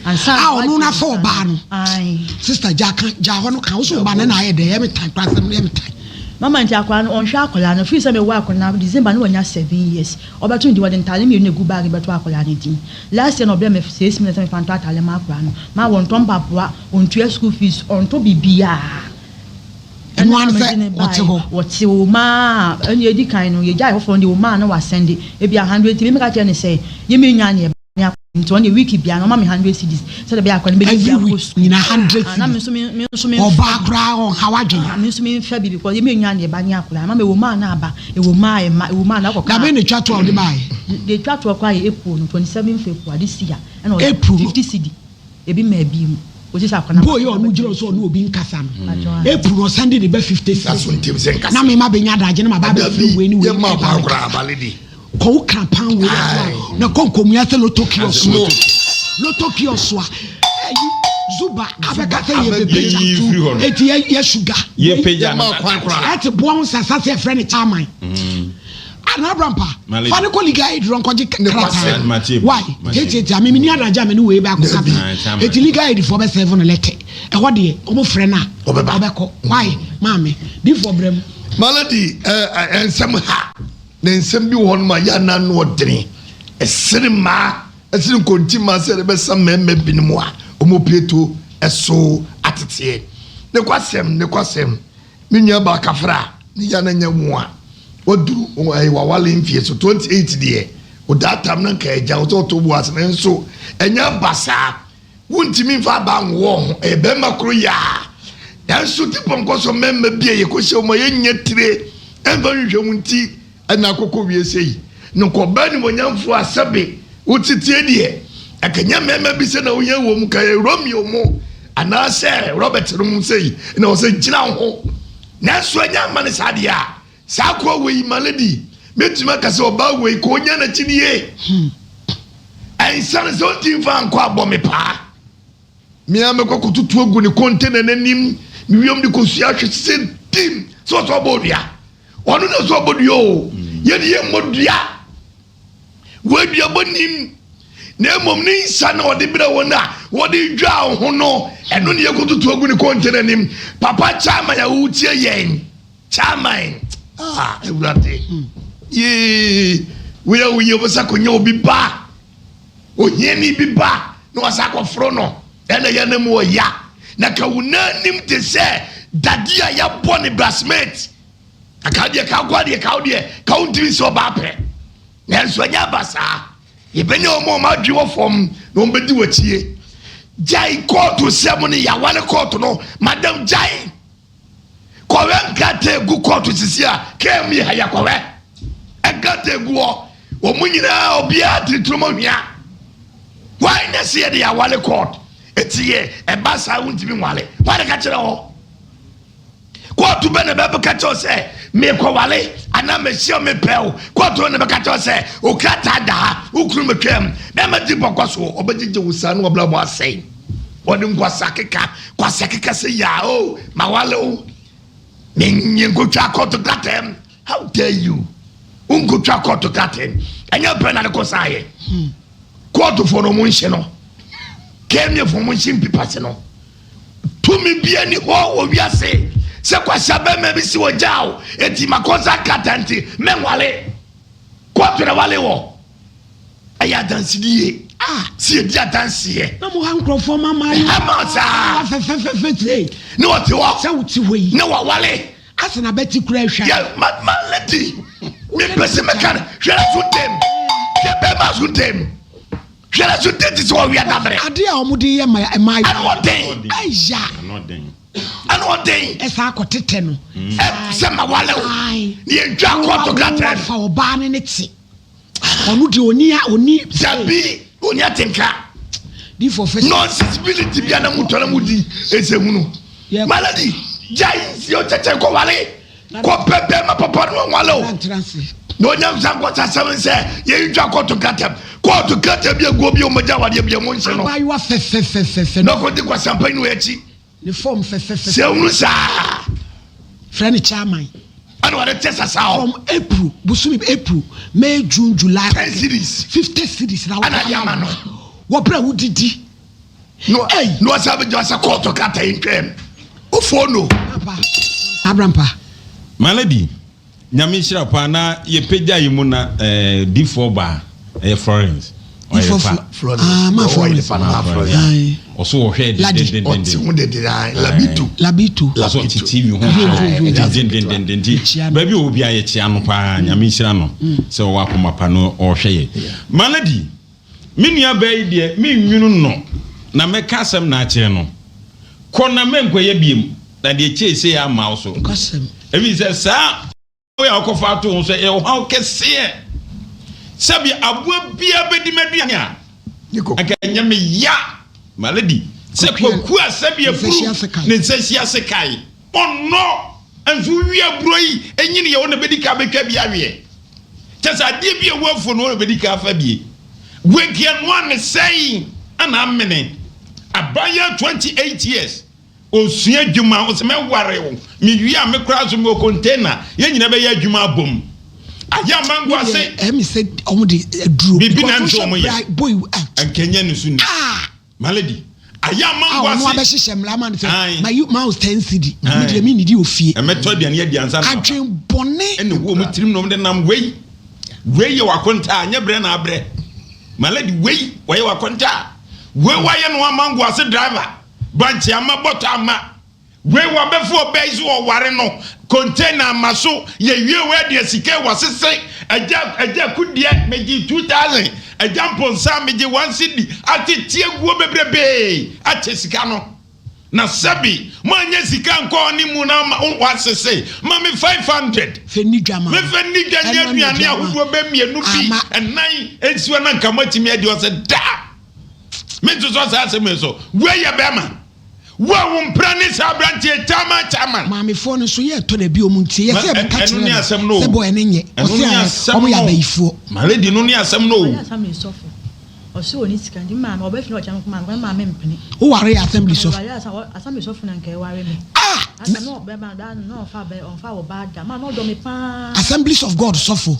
ansa A na ɔno woagye no afa nsa ɔbaa no. no. Ae. Sister gyaa ka, gyaa hɔ no ka, wo so wo ba no na ayɛ dɛn, ɛyɛ me tan koraa asɛm no yɛ me tan. Mama nti akwadaa no ɔnhwɛ akwadaa no firi sɛ mewɔ akwadaa no December no wanya 7 years ɔbɛto ne din wɔde ntaade mmienu na egu bag bɛto akwadaa no din last year na ɔbrɛ me 6 million sɛ mefa ntɔ ataade ma akwadaa no ma wɔntɔ mpaboa ɔntua school fees ɔntɔ biribiara. Ɛno ara ne sɛ wɔte hɔ. Wɔte o maa ɛna edi kan no yɛgyae foforɔ no deɛ o maa na wasɛnde ebi a 100 nti me meka kyerɛ no sɛ yɛmɛ nya neɛ ne akɔ nti ɔno deɛ week biara no ɔma me 100 cedis sɛdeɛ ɛbɛyɛ akwadaa no bɛdi Every akɔ week school. nyina 100 Ah, na me cedis. nso me me nso me nfa Ɔbaa bi. koraa ɔnha w'adwene. Ah, me nso me nfa bi because yɛmɛ nya neɛ ba ne akwadaa ma me wɔ maa na aba ɛwɔ maa ɛma ɛwɔ maa na akɔ Da kaa. bɛn na etwa to a ɔde baeɛ? Deɛ etwa toɔ koraa yɛ April no 27th April ade si a ɛna ɔde April no. 50 cedi ebi maa bi mu kɔsi sɛ akwadaa Boy yi a ɔno gyina hɔ sɛ ɔne obi nkasa no. April no ɔsan de ne ba 50 That's cedis. what Tim sɛ nkasa. Na me ma bɛnya adagye na ma ba abɛfrɛ wei ne wei Yɛ ma ɛba kwan abɛkasa. koraa baledi. Kɔ wo krapan wei aso a na kɔ nkɔmua sɛ lotto kiosk a lotto kiosk a ɛyi zuba abɛka sɛ yɛ bɛpagya Yɛyi firi hɔ no. eti yɛ yɛ sugar Yɛpagya Yɛ no. ma kwan koraa. ɛte boɔ ho sasa sɛ yɛfrɛ ne chairman ana abrampa Malady. fa ne kɔ legal aid rɔ nkɔgye Ne krataa kwasɛm. Matie. why Matie. tietietie me meni adagye a me ne wei bɛ akɔ Ah, kasa chairman. eti legal aid foɔ bɛ sɛfo no lɛtɛ ɛhɔ deɛ ɔmo frɛ no a Ɔbɛba. ɔbɛkɔ why maame difoɔ brɛ mu Malady ɛ nsɛm ha na nsɛm bi wɔ hɔ nom a yɛ anan no ɔdene ɛsene mmaa ɛsene nkonti mmaa sɛ ɛbɛsa mmarima binom a wɔn pieto ɛso ateteɛ ne kwasɛm ne kwasɛm me nua baa kafra ne yɛ ananya mu a waduru ɛyɛ wawale mfie so 28 deɛ ɔdaatam na nka agya ɔsɛ ɔtɔ bu ase nso ɛnyɛ basaa wontumi nfa aba nwɔ ho ɛyɛ bɛrima koro yaa nanso ti pɔnkɔ so mmarima bi a yɛkɔhyɛ wɔn a yɛnyɛ tire ɛmfa nhwehwɛ mu nti ɛna akɔkɔ wie sɛ yi nkɔba nimonyamfoɔ asɛbe wotetie deɛ ɛkɛnyɛ mmarima bi sɛ na woyɛ wɔ mu ka yɛ Romeo mu. Anaasɛ Robert nom sei na ɔsɛ gyina wo ho. Nanso ɛnyɛ amma no saa deɛ a, saa akoa wei, my lady, mɛtumi aka sɛ ɔbaa wei kɔ ɔnya n'akyi nie. Ɛnsane sɛ ɔntumi mfa ankɔ abɔ me paa. Me ara mɛkɔ akɔtutu agu ne kɔntɛna no anim, me wiem de kosua ahwe sɛ dim sɛ ɔsɛ ɔbɔ dua. Ɔno na ɔsɛ ɔbɔ dua o, yɛde yɛmmɔ dua. W'aduabɔ nnim, na mmom ne nsa na ɔde brɛ wɔn a wɔde dwa ho no, ɛno ne yɛkɔtutu agu ne kɔntɛna anim. Papa Chairman a wotie yɛn, Chairman, ah, Awurade, yee, woyɛ woyɛ wobɛsa kɔnya obi ba. Ohiani bi ba na wasa akɔforo no, ɛna yɛ na mu ɔya. Na ka wo nan anim te sɛ dadeɛ a yɛabɔ ne brasmate. Na ka deɛ ka nkoa deɛ ka wo deɛ ka wo ntumi sɛ ɔbaa pɛ. Nanso ɛnyɛ aba saa. Yɛbɛnya wɔn a wɔn adwene wɔ fam na wɔn bɛdi w'akyie. Gyae kɔɔto sɛm no yɛawale kɔɔto no madam gyae. Kɔwɛ nkrataa egu kɔɔto sisi a KME ha yɛ kɔwɛ nkrataa egu hɔ wɔn nyinaa obiara tiritiri mu hwia wɔn na se yɛ de yɛ awale kɔɔt eti yɛ ɛba saa wontumi nwale wɔn na ka kyerɛ hɔ kɔɔto bɛ na bɛ ka kyerɛ sɛ mekɔwale anaa mehyia mepɛ o kɔɔto na bɛka kyerɛ sɛ okrataa da ha wokunu metwam bɛma di bɔkɔ so ɔbɛgyegye wo saa na wɔbla bɔ asɛe. Wɔde nkwasa keka kwasa keka sɛ yaa o ma wale o menye nkotwa kɔto krataa how dare you wonkotwa kɔto krataa ɛnyɛ pɛ na de kɔ saa yɛ kɔɔtofoɔ no ɔmo nhye no kɛmiɛfoɔ ɔmo nhye mpipase no tumi bia ni hɔ wɔ wiase sɛ kwasa bɛma bi si wɔ gya o eti ma kɔsa krataa nti mɛnwale kɔɔto na wale wɔ Ɛyɛ adansedie a sɛ yɛdi adanseɛ. Na mo ha nkurɔfoɔ ma mmaa yi. Ɛma saa. Fɛfɛfɛfɛ sei. Ne wɔte hɔ. Sɛ wote hɔ yi. Ne wawale. Asɛ na bɛte kura ahwa. Yɛ ma ma lady. Me pɛ sɛ mɛka no. Hwɛ na so ntɛm. Hwɛ bɛrima so ntɛm. Hwɛ na so ntɛm te sɛ ɔwia dabrɛ. Adeɛ a wɔde yɛ ma mmaa yi. Ɛna ɔden. Ɛya. Ɛna ɔden. Ɛsan akɔ tetɛ no. Sɛ ma wale o. Ne yɛn dwa kɔɔto krataa. Wafa ɔbaa ne ne te. Ɔno deɛ ɔni a ɔni. Dabi ɔni atenka. Difo fɛ. Nonsensibility bi a na mu tɔ na mu di ɛsɛ hunu. My lady gyae nsie ɔkyɛkyɛ kɔ wale kɔ pɛ bɛrima papa no ɔnwale o. Na ɔnya nsa nkɔsa asɛm nsɛ yɛyi twa kɔɔto kratam kɔɔto kratam bi aguo bi ɔmɔgya awadeɛ bi ɛmo nhyɛ no. Abaayewa fɛfɛfɛfɛ. Na ɔkɔdi kwasampa yi no akyi. Ne fɔm fɛfɛfɛ. Sɛ ehunu saa. Frɛ no chairman. Ɛna ɔde te sasa hɔ. From April bosomi April May June July. 10 cedis. 50 cedis na wɔde ama no. Wɔbrɛ wo didi. No ei. Na ɔsan bɛgyina sɛ kɔɔto krataa yi ntwam. Ofuo no. Papa Abrampa. My lady. Nyame nhyira paa na yɛ pagya yi mu na eh, difoɔ baa ɛyɛ Florence ɔyɛ fa Florence ah ma Florence ma Florence ɔso wɔhwɛ dendendenden labito labito ɔso ɔte TV ho hwɛ dendendenden nti baabi a obi a yɛkyia no paa Nyame nhyira no sɛ ɔwɔ akoma pa no ɔhwɛ yɛ ma lady Me nua baa yi deɛ mennwunu no na mɛka asɛm na akyerɛ no. Kɔ na mɛnkɔyɛ biom, na deɛ kyei sei amma wo so. Ɛfiri sɛ saa wei a wokɔfa ato wo ho so ɛyɛ ɔhaw kɛseɛ. Sɛbi aboa biara bɛdi m'aduane a, anka ɛnyɛ me ya. My lady, sɛ kwaku a sɛbi aburu ne nsa hyia sekae, ɔnnɔ, nso wowie aburo yi, ɛnyini yɛ wo na bɛdi ka bɛtwa bi aweɛ. Kyɛ sɛ adeɛ bi a ɛwɔ afuo no wɔn bɛdi kan afa bie. Wenkeɛ noa ne sɛn ɛna amene. Abaayewa 28 years ɔsua adwuma ɔsɛ mɛware wo mewie a me koraa so mewɔ container yɛn nyinaa bɛyɛ adwuma abom. Ayɛ amango ase. Ɛmi sɛ wɔn de aduro. Biribi na nso wɔn yɛ. Boy. Nkɛnyɛ ne so ni. My lady, ayɛ ama A nkwasi. ɔno abɛhyehyɛ mmara ama no sɛ Ae. ma yi ma wo ten cedi na me Ae. deɛ mennidi wɔ fie. Ɛmɛtɔ aduane adi ansa na maba. Adwen bɔne. Ɛna ɛwɔ wɔn tirim na wɔn de nam wei. Wei yɛ w'akontaa, nyɛ brɛ na abrɛ. My lady, wei wɔyɛ w'akontaa. Wei wayɛ no ama nkoase driver. Bankye ama, bɔtɔ ama. Wei wabɛfo ɔbaa yi so ɔware no container ama so yɛwie wei adeɛ sika yi wasese agya agya kudeɛ megye 2000 agya mponsa megye 1 cedi atete aguo bebrebee akyɛ sika no na sɛbi moanyɛ sika nkɔ ne mu na wasese ma me 500 Fɛ nni dwa ma mefɛ nni dwa nyɛ aduane ahodoɔ bɛ mmienu bi ɛnan nsiwa na nka moatumi adi ɔsɛ daa mentosɔ saa asɛm yi so wei yɛ bɛrima. Wo a wo mpra ne saa aberanteɛ chairman chairman. Maamefoɔ no nso yɛ tɔ da bi ɔmo ntie yɛ sɛ yɛbɛka kyerɛ no sɛ boy no nyɛ ɔse ayɛ ɔmo yɛ abayifoɔ. My lady no ne asɛm no o. Ɔyɛ assembly sɔfo ɔse ɔni sika nti maame ɔbɛ fi na ɔkyɛ me maame maame mpene. Wo ware yɛ assembly sɔfo. Meware assembly sɔfo na nka ɛware me. Ah! Asa na ɔbɛma da na ɔfa bɛ ɔnfa wɔ ba da ma na ɔdɔ me paa. Assemblies of God sɔfo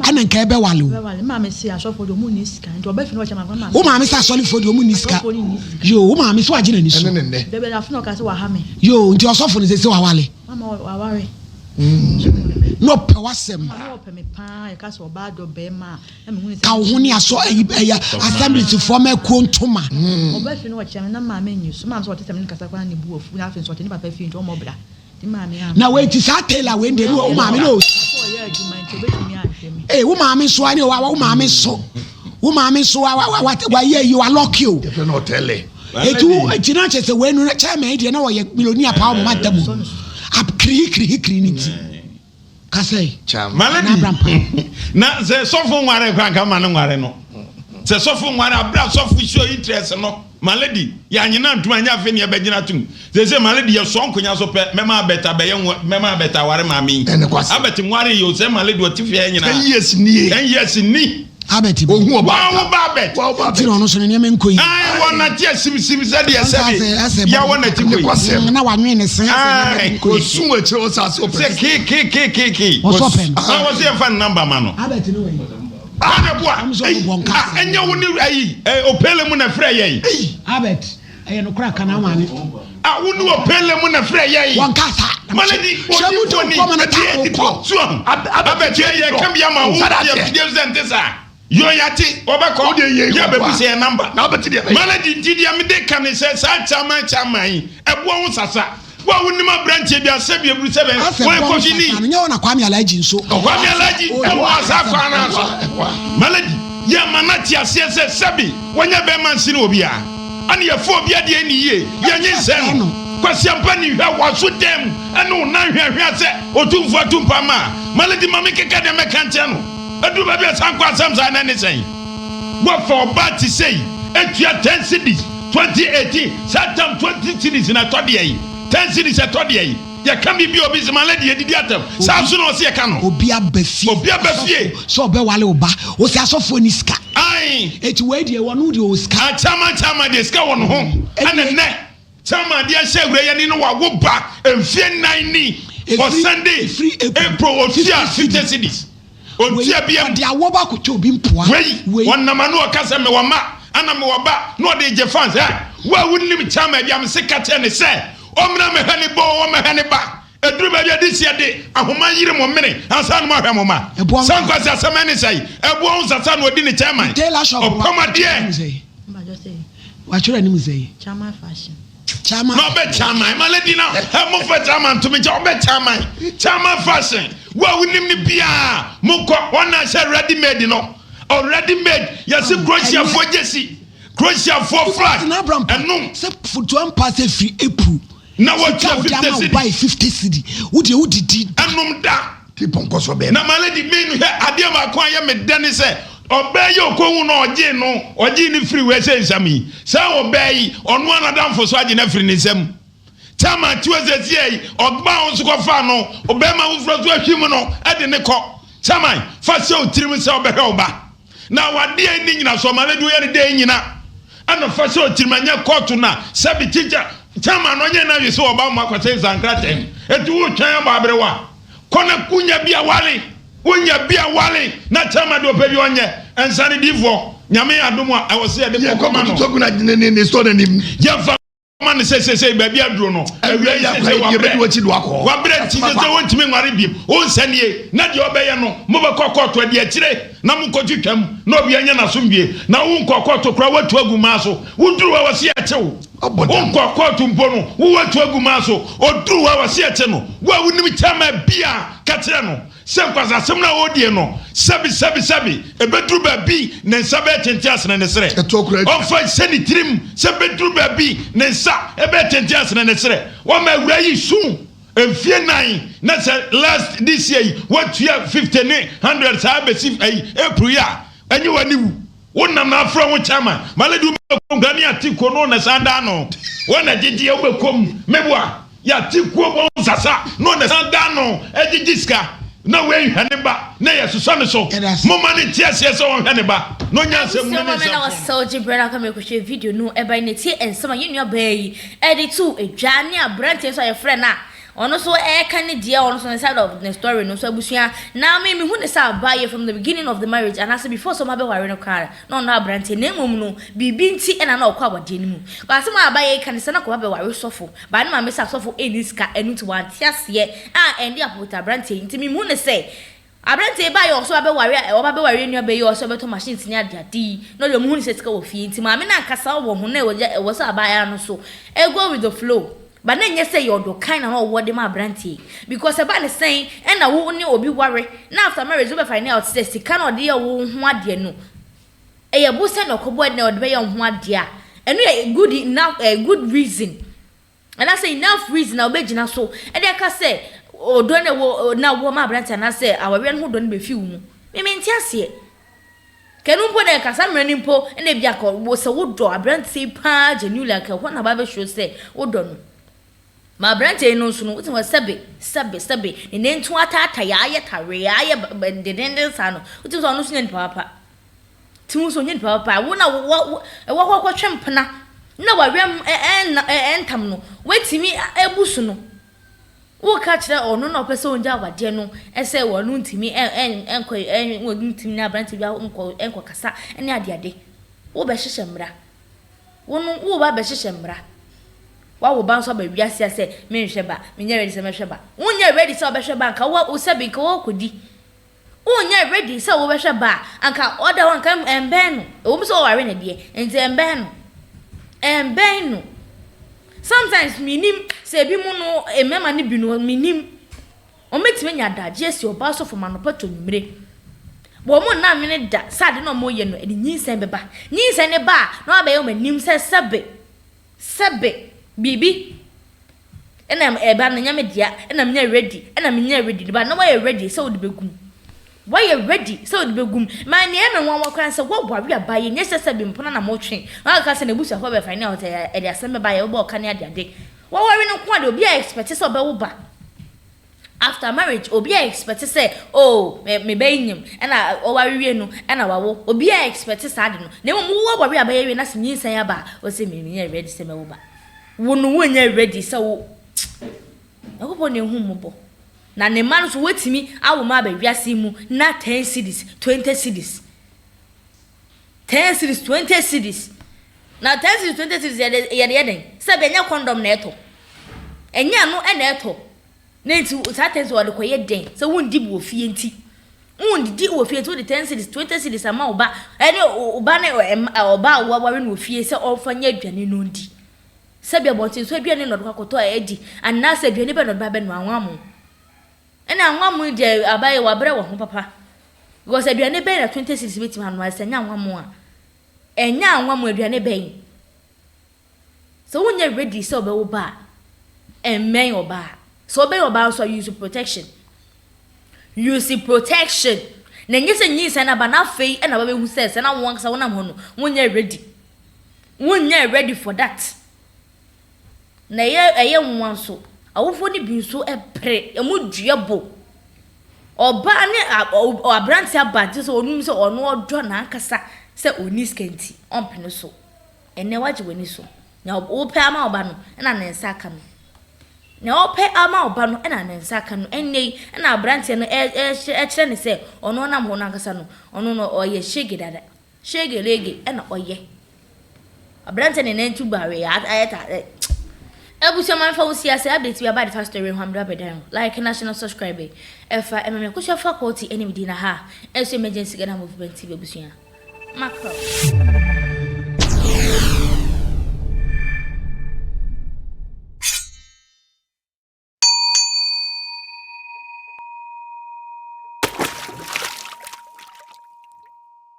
ɛna nka ɛbɛ wale wo. Ɛbɛ wale maame se asɔfo de ɔmo ni sika nti ɔbɛ fi na ɔkyɛ maame. Wo maame sɛ asɔrefoɔ deɛ ɔmo ni sika yoo wo maame so wagye n'ani so. Ɛne ne nnɛ. Dabi afei na ɔka sɛ waha me. Yoo nti ɔsɔfo no sese wawale. Mama waware. Na ɔpɛ w'asɛm. Mama ɔpɛ me paa yɛka sɛ ɔbaa dɔ bɛɛma a na mehu ne sɛ. Ka wo ho ne asɔ ayi ɛyɛ assemblies foɔ ma akuo ntoma. Ɔbɛ fi na ɔkyɛ me na maame nyi so maame sɛ ɔte sɛ me ne kasa koraa na ne bu afu na afei nso ɔte ne papa fie nti ɔmmɔ bra. Na wei ti saa tailor wei deɛ wo maame no. Ee wo maame nso ani wa wo maame nso wo maame nso wa wa wa wa yɛ yi wa lɔki o. Yɛfrɛ no ɔtɛlɛ. Eti wo eti na kyerɛ sɛ wei no chairman yi deɛ na ɔyɛ millionaire paa ɔmo ma da mu. Akiri kiri kiri ne ti. Kasɛ. Malady na sɛ sɔfo nware kora nka ma no nware no. Sɛ sɔfo nware abira sɔfo show interest no. Malady, yɛanyena ntom a, ɛnyɛ afei na yɛbɛgyina atom. Seesei Malady, yɛsoa nkonya so pɛ, mɛma Abet abɛyɛ nwa, mɛma Abet aware maame yi. Ɛne kwasɛm. Abet nwaree o, sɛ Malady ɔte fie ha nyinaa. 10 years nie. 10 years ni. Abet bi. Ohu ɔba Wɔn wo ba Abet. Wɔn wo ba Ti Abet. na ɔno nso ne nneɛma nkɔ yie. Ae, wɔn nate asimsim sɛdeɛ Ɔnsa sɛbe asɛ asɛ yɛawɔ n'akyi Ɛne kɔ yi. kwasɛm. Na wanwen ne se asɛ nneɛma Ae. nkɔ yie. Osu wɔ akyire wɔ saase ɔpɛ. Sɛ keekeekeekee. Ɔsɔ pɛ no. Na wɔn sɛ yɛmfa ne number ma no. Abet no wɔ yi. Ana boa. Ɔmo sɛ ɔmo bɔ nka Ah, asɛm. ɛnyɛ wo ne ayi, eh, opele mu na frɛ yɛn. Abet, ɛyɛ nokorɛ ka na maame. Ah, wo ne opele mu na frɛ yɛn. Wɔn ka saa. Malady, Hyɛ mu to odiifo ni. kɔm na ta okɔ. So ahu. Abet yɛ yɛ ka bi ama wo yɛ fidie sɛ nte saa. Yɔ yate, wɔbɛkɔ. Wo deɛ yɛ Yɛ kɔ bɛbu a. sɛ yɛ number. Na abɛte deɛ bɛyɛ. Malady, nti deɛ mede ka ne sɛ saa chairman chairman yi, ɛboɔ ho sasa. Wo a wonim aberanteɛ bi a sɛbi eburu sɛ bɛn, Asɛ wɔyɛ bɔ kɔhwi no ni. sasa no, nyɛ wo na Kwame Alhaji nso. Kwame Alhaji ɛwɔ saa kwan no so. Malady, yɛ ma no ate aseɛ sɛ sɛbi wɔnyɛ bɛrima nsene obiara. Ɛne yɛfa obi adeɛ nni yie, yɛnye nsɛe no. Kwasiampa ni hwɛ w'aso dan mu ɛne wo nan hweahwea sɛ Otumfoɔ atumpa mma a. Malady ma menkeka deɛ mɛka nkyerɛ no. Ɛduru baabi a san kɔ asɛm saa na ɛne sɛn? Woafa ɔbaa te sei atua 10 cedis 2018 saa tam 20 cedis na ɛtɔ deɛ yi 10 cedis ɛtɔ deɛ yi yɛka biribi a obi se ma lady yɛdidi atɛm saa nso na ɔse yɛka no. Obi aba fie. Obi aba fie. Sɛ ɔbɛwale wo ba. Ose asɔfoɔ ni sika. Ae. Eti wei deɛ ɔno deɛ ɔwɔ sika. Ah chairman chairman deɛ sika wɔ ne ho ɛna nnɛ chairman deɛ ahyɛ awura yɛ ni no wawo ba mfie nnan ni ɔsɛnde April otua 50 cedis. Ɔntua biam. Ɔde awɔ ba akɔtwa obi mpoa. Wei, ɔnam ano ɔka sɛ mewɔ mma, ana mewɔ ba, na ɔde regye fans. Ɛ, wo a wonim chairman bi a, mese ka kyerɛ no sɛ ɔmmra mmɛhwɛ ne ba o, ɔmmɛhwɛ ne ba. Ɛduru baabi a, this year de ahoma yere mo mene ansa na moahwɛ mo mma. Saa nkwaseasɛm ɛne sɛn? Ɛboɔ ho nsasa na ɔdi ne chairman. Ɔpam adeɛ. Watwerɛ anim sɛn? Chairman fashion. Chairman. Na ɔbɛ chairman ma lady na ɛ mo fɛ chairman to mi nkyɛn ɔbɛ chairman chairman fashion wo a wonim ne biara mo nkɔ wɔn na ahyɛ ready made no already made yɛsi oh, Croatia foɔ gyesi Croatia foɔ flag ɛnum. Sɛ fotoa mpa sɛ firi April. Na wɔtua 50 cedi. Sika 50 cedi wo deɛ wodidi. Ɛnum da. Ti pɔnkɔ so bɛɛma. Na my lady me no hwɛ adeɛ baako a ɛyɛ me dɛ ne sɛ ɔbaa yi ɔkɔhu no ɔgyee no ɔgyee no firi wei sɛ nsɛm yi saa ɔbaa yi ɔno ara n'adamfo so agye no afiri ne nsam tama tiwa sɛsiɛ yi ɔbaa wo nso kɔfaa no ɔbɛrima foforɔ so ahwim no ɛde ne kɔ chairman fa hyɛ wo tirim sɛ ɔbɛhwɛ wo ba Na awadeɛ nni nyinasoɔ ma lady woyɛ no dɛn nyina ɛna fa hyɛ otirim ɛnyɛ kɔɔto na sɛbi kyikya chairman no ɔnyɛ n'adwe sɛ ɔba mo akɔsɛ nsankrataa mu eti wotwɛn abɔ aberewa kɔ na wonya bi awale wonya bi awale na chairman deɛ ɔpɛ bi ɔnyɛ ɛnsa ne diifoɔ nyame adom a ɛwɔ sɛ yɛde kɔkɔ ma no yɛmfa ma no sɛ seesei baabi aduro no awia yi seesei wabrɛ wabrɛ nti seesei wɔntumi nware biem ɔnsɛ nie na deɛ ɔbɛyɛ no mobɛkɔ kɔɔto adi akyire na monkɔtwitwa mu na obi anya n'asomdwie na wonkɔ kɔɔto koraa woatu agu maa so woduru hɔ wɔse yɛkye wo wonkɔ kɔɔto mpo no wowatu agu maa so ɔduru hɔ wɔse yɛkye no wo a wonim kyɛma bia ka kyerɛ no Sɛ nkwaseasɛm no a ɔredie no, sɛbi, sɛbi, sɛbi, ɛbɛduru baabi ne nsa bɛyɛ tenten asene ne serɛ. Ɔmfa nhyɛ ne tirim sɛ bɛduru baabi ne nsa bɛyɛ tenten asene ne serɛ. Wama awuraa yi su mfie nan na sɛ last this year yi watua 50 ne 100 saa bɛsi ayi April yi a, ɛnyɛ w'ani wu. Wonam na afrɛ ho chairman. Ma lady wo. Wobɛkɔ ne ate kuo no na san da no wɔn na gyegyeɛ wobɛkɔ mu meboa yɛate kuo bɔ nsasa no na san da no ɛgyegye sika na wɔnhwɛ ne ba na yɛsosɔ ne so moma ne nte aseɛ sɛ wɔnhwɛ ne ba na ɔnya nsɛm mu ne Abusua na nsɛm wɔsɛ wogye berɛ no aka mekɔhwɛ video no ɛbae na ɛtie nsɛm a yɛn nua baa yi ɛde too dwa ne aberanteɛ nso a yɛfrɛ no a ɔno nso ɛreka ne deɛ ɔno nso ne side of the story no nso abusua na me mehu ne sɛ aba yɛ from the beginning of the marriage anaasɛ before sɛ ɔma bɛware no koraa na ɔnnɔ aberanteɛ na mmom no biribi nti na na ɔkɔ awadeɛ no mu. But asɛm a abayɛ yi ka ne sɛ na kɔba bɛware sɔfo but ne maame sɛ asɔfo nni sika ɛno nti wante aseɛ a ɛnde apopota aberanteɛ yi nti mehu ne sɛ aberanteɛ yi baayɛ ɔsɛ ɔba bɛware a ɔba bɛware nua bɛyi ɔsɛ ɔbɛtɔ machines ne ade ade yi na ɔde ɔmo hu ne sɛ sika wɔ fie nti maame no ankasa wɔ ho na ɛwɔ ɛwɔ sɛ abaayewa no so go with the flow. But na ɛnyɛ sɛ ɛyɛ ɔdɔ kann na na ɔwɔ de ma aberanteɛ yi because ɛba ne sɛn ɛna wo ne obi ware na after marriage wo bɛ find out sɛ sika na ɔde yɛ wo ho adeɛ no ɛyɛ bo sɛ na ɔkɔbɔ ɛna ɔde bɛyɛ wo ho adeɛ a ɛno yɛ good enough eh, good reason anaasɛ enough reason a wobɛgyina so ɛde aka sɛ ɔdɔ na ɛwɔ na wɔ ma aberanteɛ anaasɛ awareɛ no ho dɔ no bɛfi wo mu. Meme nte aseɛ. Kɛno mpo na kasa mmerɛ no mpo ɛna ebi akɔ wo sɛ wodɔ aberanteɛ paa genuinely anka ɛhɔ na ba bɛhwɛ sɛ wodɔ no. Ma aberanteɛ yi no nso no, wote hɔ sɛbe sɛbe sɛbe ne nantu ataatae ayɛ tawee ayɛ dendenden saa no, wote sɛ ɔno nso nyɛ nipa papa. Te ho sɛ ɔnyɛ nipa papa. Wo na wɔ ɛwɔ hɔ kɔtwe mpena na wawɛm ɛntam no, woatumi abu so no. Woka kyerɛ ɔno na ɔpɛ sɛ ɔngya awadeɛ no sɛ ɔno ntumi nkɔ ntumi ne aberanteɛ bi nkɔ nkɔkasa ne adeade. Wobɛhyehyɛ mmara. Wo no woreba abɛhyehyɛ mmara. Woawo ba nso aba wiase a sɛ menhwɛ ba, menyɛ ready sɛ mɛhwɛ ba. Wonyɛ ready sɛ wobɛhwɛ ba anka wo sɛbe nka woakɔdi. Wonyɛ ready sɛ wobɛhwɛ ba a anka ɔda hɔ anka ɛmbɛn no. Ɛwɔ mu sɛ wɔware no deɛ, nti ɛmbɛn no. Ɛmbɛn no. Sometimes mennim sɛ ebi mu no mmarima no bi no mennim. Wɔbɛtumi anya adagyeɛ asi ɔbaa so from anɔpa to anwummere. Wɔn nna nwene da sɛ ade no a wɔreyɛ no ɛde nyinsɛn bɛba. Nyinsɛn no ba a na wabɛyɛ wɔn anim sɛ sɛbe sɛbe biribi ɛna ɛba no nyɛ me dea ɛna menyɛ ready ɛna menyɛ ready ba na wɔayɛ ready sɛ wode bɛgum. Wɔayɛ ready sɛ wode bɛgum. Ma nea ɛyɛ me nwanwa koraa sɛ wɔware aba yi nyɛ sɛ sɛbe mpona na motwe. Na wɔaka sɛ n'abusuafoɔ bɛfa ne a ɛde asɛm bɛba yɛbɛbɔ ɔka ne adeade. Wɔware no nko a deɛ obiara expect sɛ ɔbɛwo ba. After marriage obiara expect sɛ oh me me ba yi nyim ɛna ɔware wie no ɛna wawo. Obiara expect saa ade no. Na mmom wo aware a bɛyɛ wie na sɛ nyinsɛn aba a wose me menyɛ ready sɛ mɛwo ba. Wo no wonyɛ ready sɛ wo Nyankopɔn na ehu mmɔbɔ. Na ne mma no nso wɔatumi awo ma aba wiase yi mu na 10 cedis, 20 cedis. 10 cedis, 20 cedis. Na 10 cedis, 20 cedis yɛde yɛde yɛ dɛn? Sɛ bɛnyɛ kɔndɔm na ɛtɔ. Ɛnyɛ ɛno na ɛtɔ. Na nti saa 10 cedis wɔde kɔyɛ dɛn? Sɛ wondi bi wɔ fie nti. Wondidi wɔ fie nti wode 10 cedis, 20 cedis ama wo ba ɛne wo ba ne ɔba a waware no wɔ fie sɛ ɔmfa nyɛ aduane no ndi. Sɛbi abɔnten so aduane na ɔde kɔ akɔtɔ adi anaasɛ aduane bɛn na ɔde ba bɛnoa anwammo. Ɛna anwammo yi deɛ abayɛ wabrɛ wɔ ho papa. Because aduane bɛn na 20 cedis bɛtumi anoa sɛ ɛnyɛ anwammo a. Ɛnyɛ anwammo aduane bɛn. Sɛ wonyɛ ready sɛ ɔbɛwo ba a, ɛmmɛn ɔbaa. Sɛ ɔbɛn ɔbaa nso a, use protection. Use protection. Na ɛnyɛ sɛ nyinsɛn no aba na afei ɛna wabɛhu sɛ sɛ na wo ankasa wonam hɔ no, wonyɛ ready. Wonyɛ ready for that. Na ɛyɛ ɛyɛ nwanwa nso. Awofoɔ no bi nso pere, wɔn dua bo. Ɔbaa ne aberanteɛ aba gye sɛ ɔnim sɛ ɔno ɔdɔ n'ankasa sɛ ɔnni sika nti, ɔmpene so. Ɛnnɛ woagye w'ani so. Nea wopɛ ama wo ba no na ne nsa aka no. Nea ɔpɛ ama wo ba no na ne nsa aka no. Ɛnnɛ yi na aberanteɛ no ɛkyerɛ ne sɛ ɔno ɔnam hɔ no ankasa no, ɔno no ɔyɛ shege dada. Shege lege na ɔyɛ. Aberanteɛ ne nantu bawee ayɛ ta. Abusua ma mfa wo si ase update bi aba de fa story ho amde abɛdan wo. Like na hyɛ na subscribe. Ɛfa ɛma me akosua faculty ɛne me din na ha. Ɛso emergency Ghana movement TV abusua. Mackerel.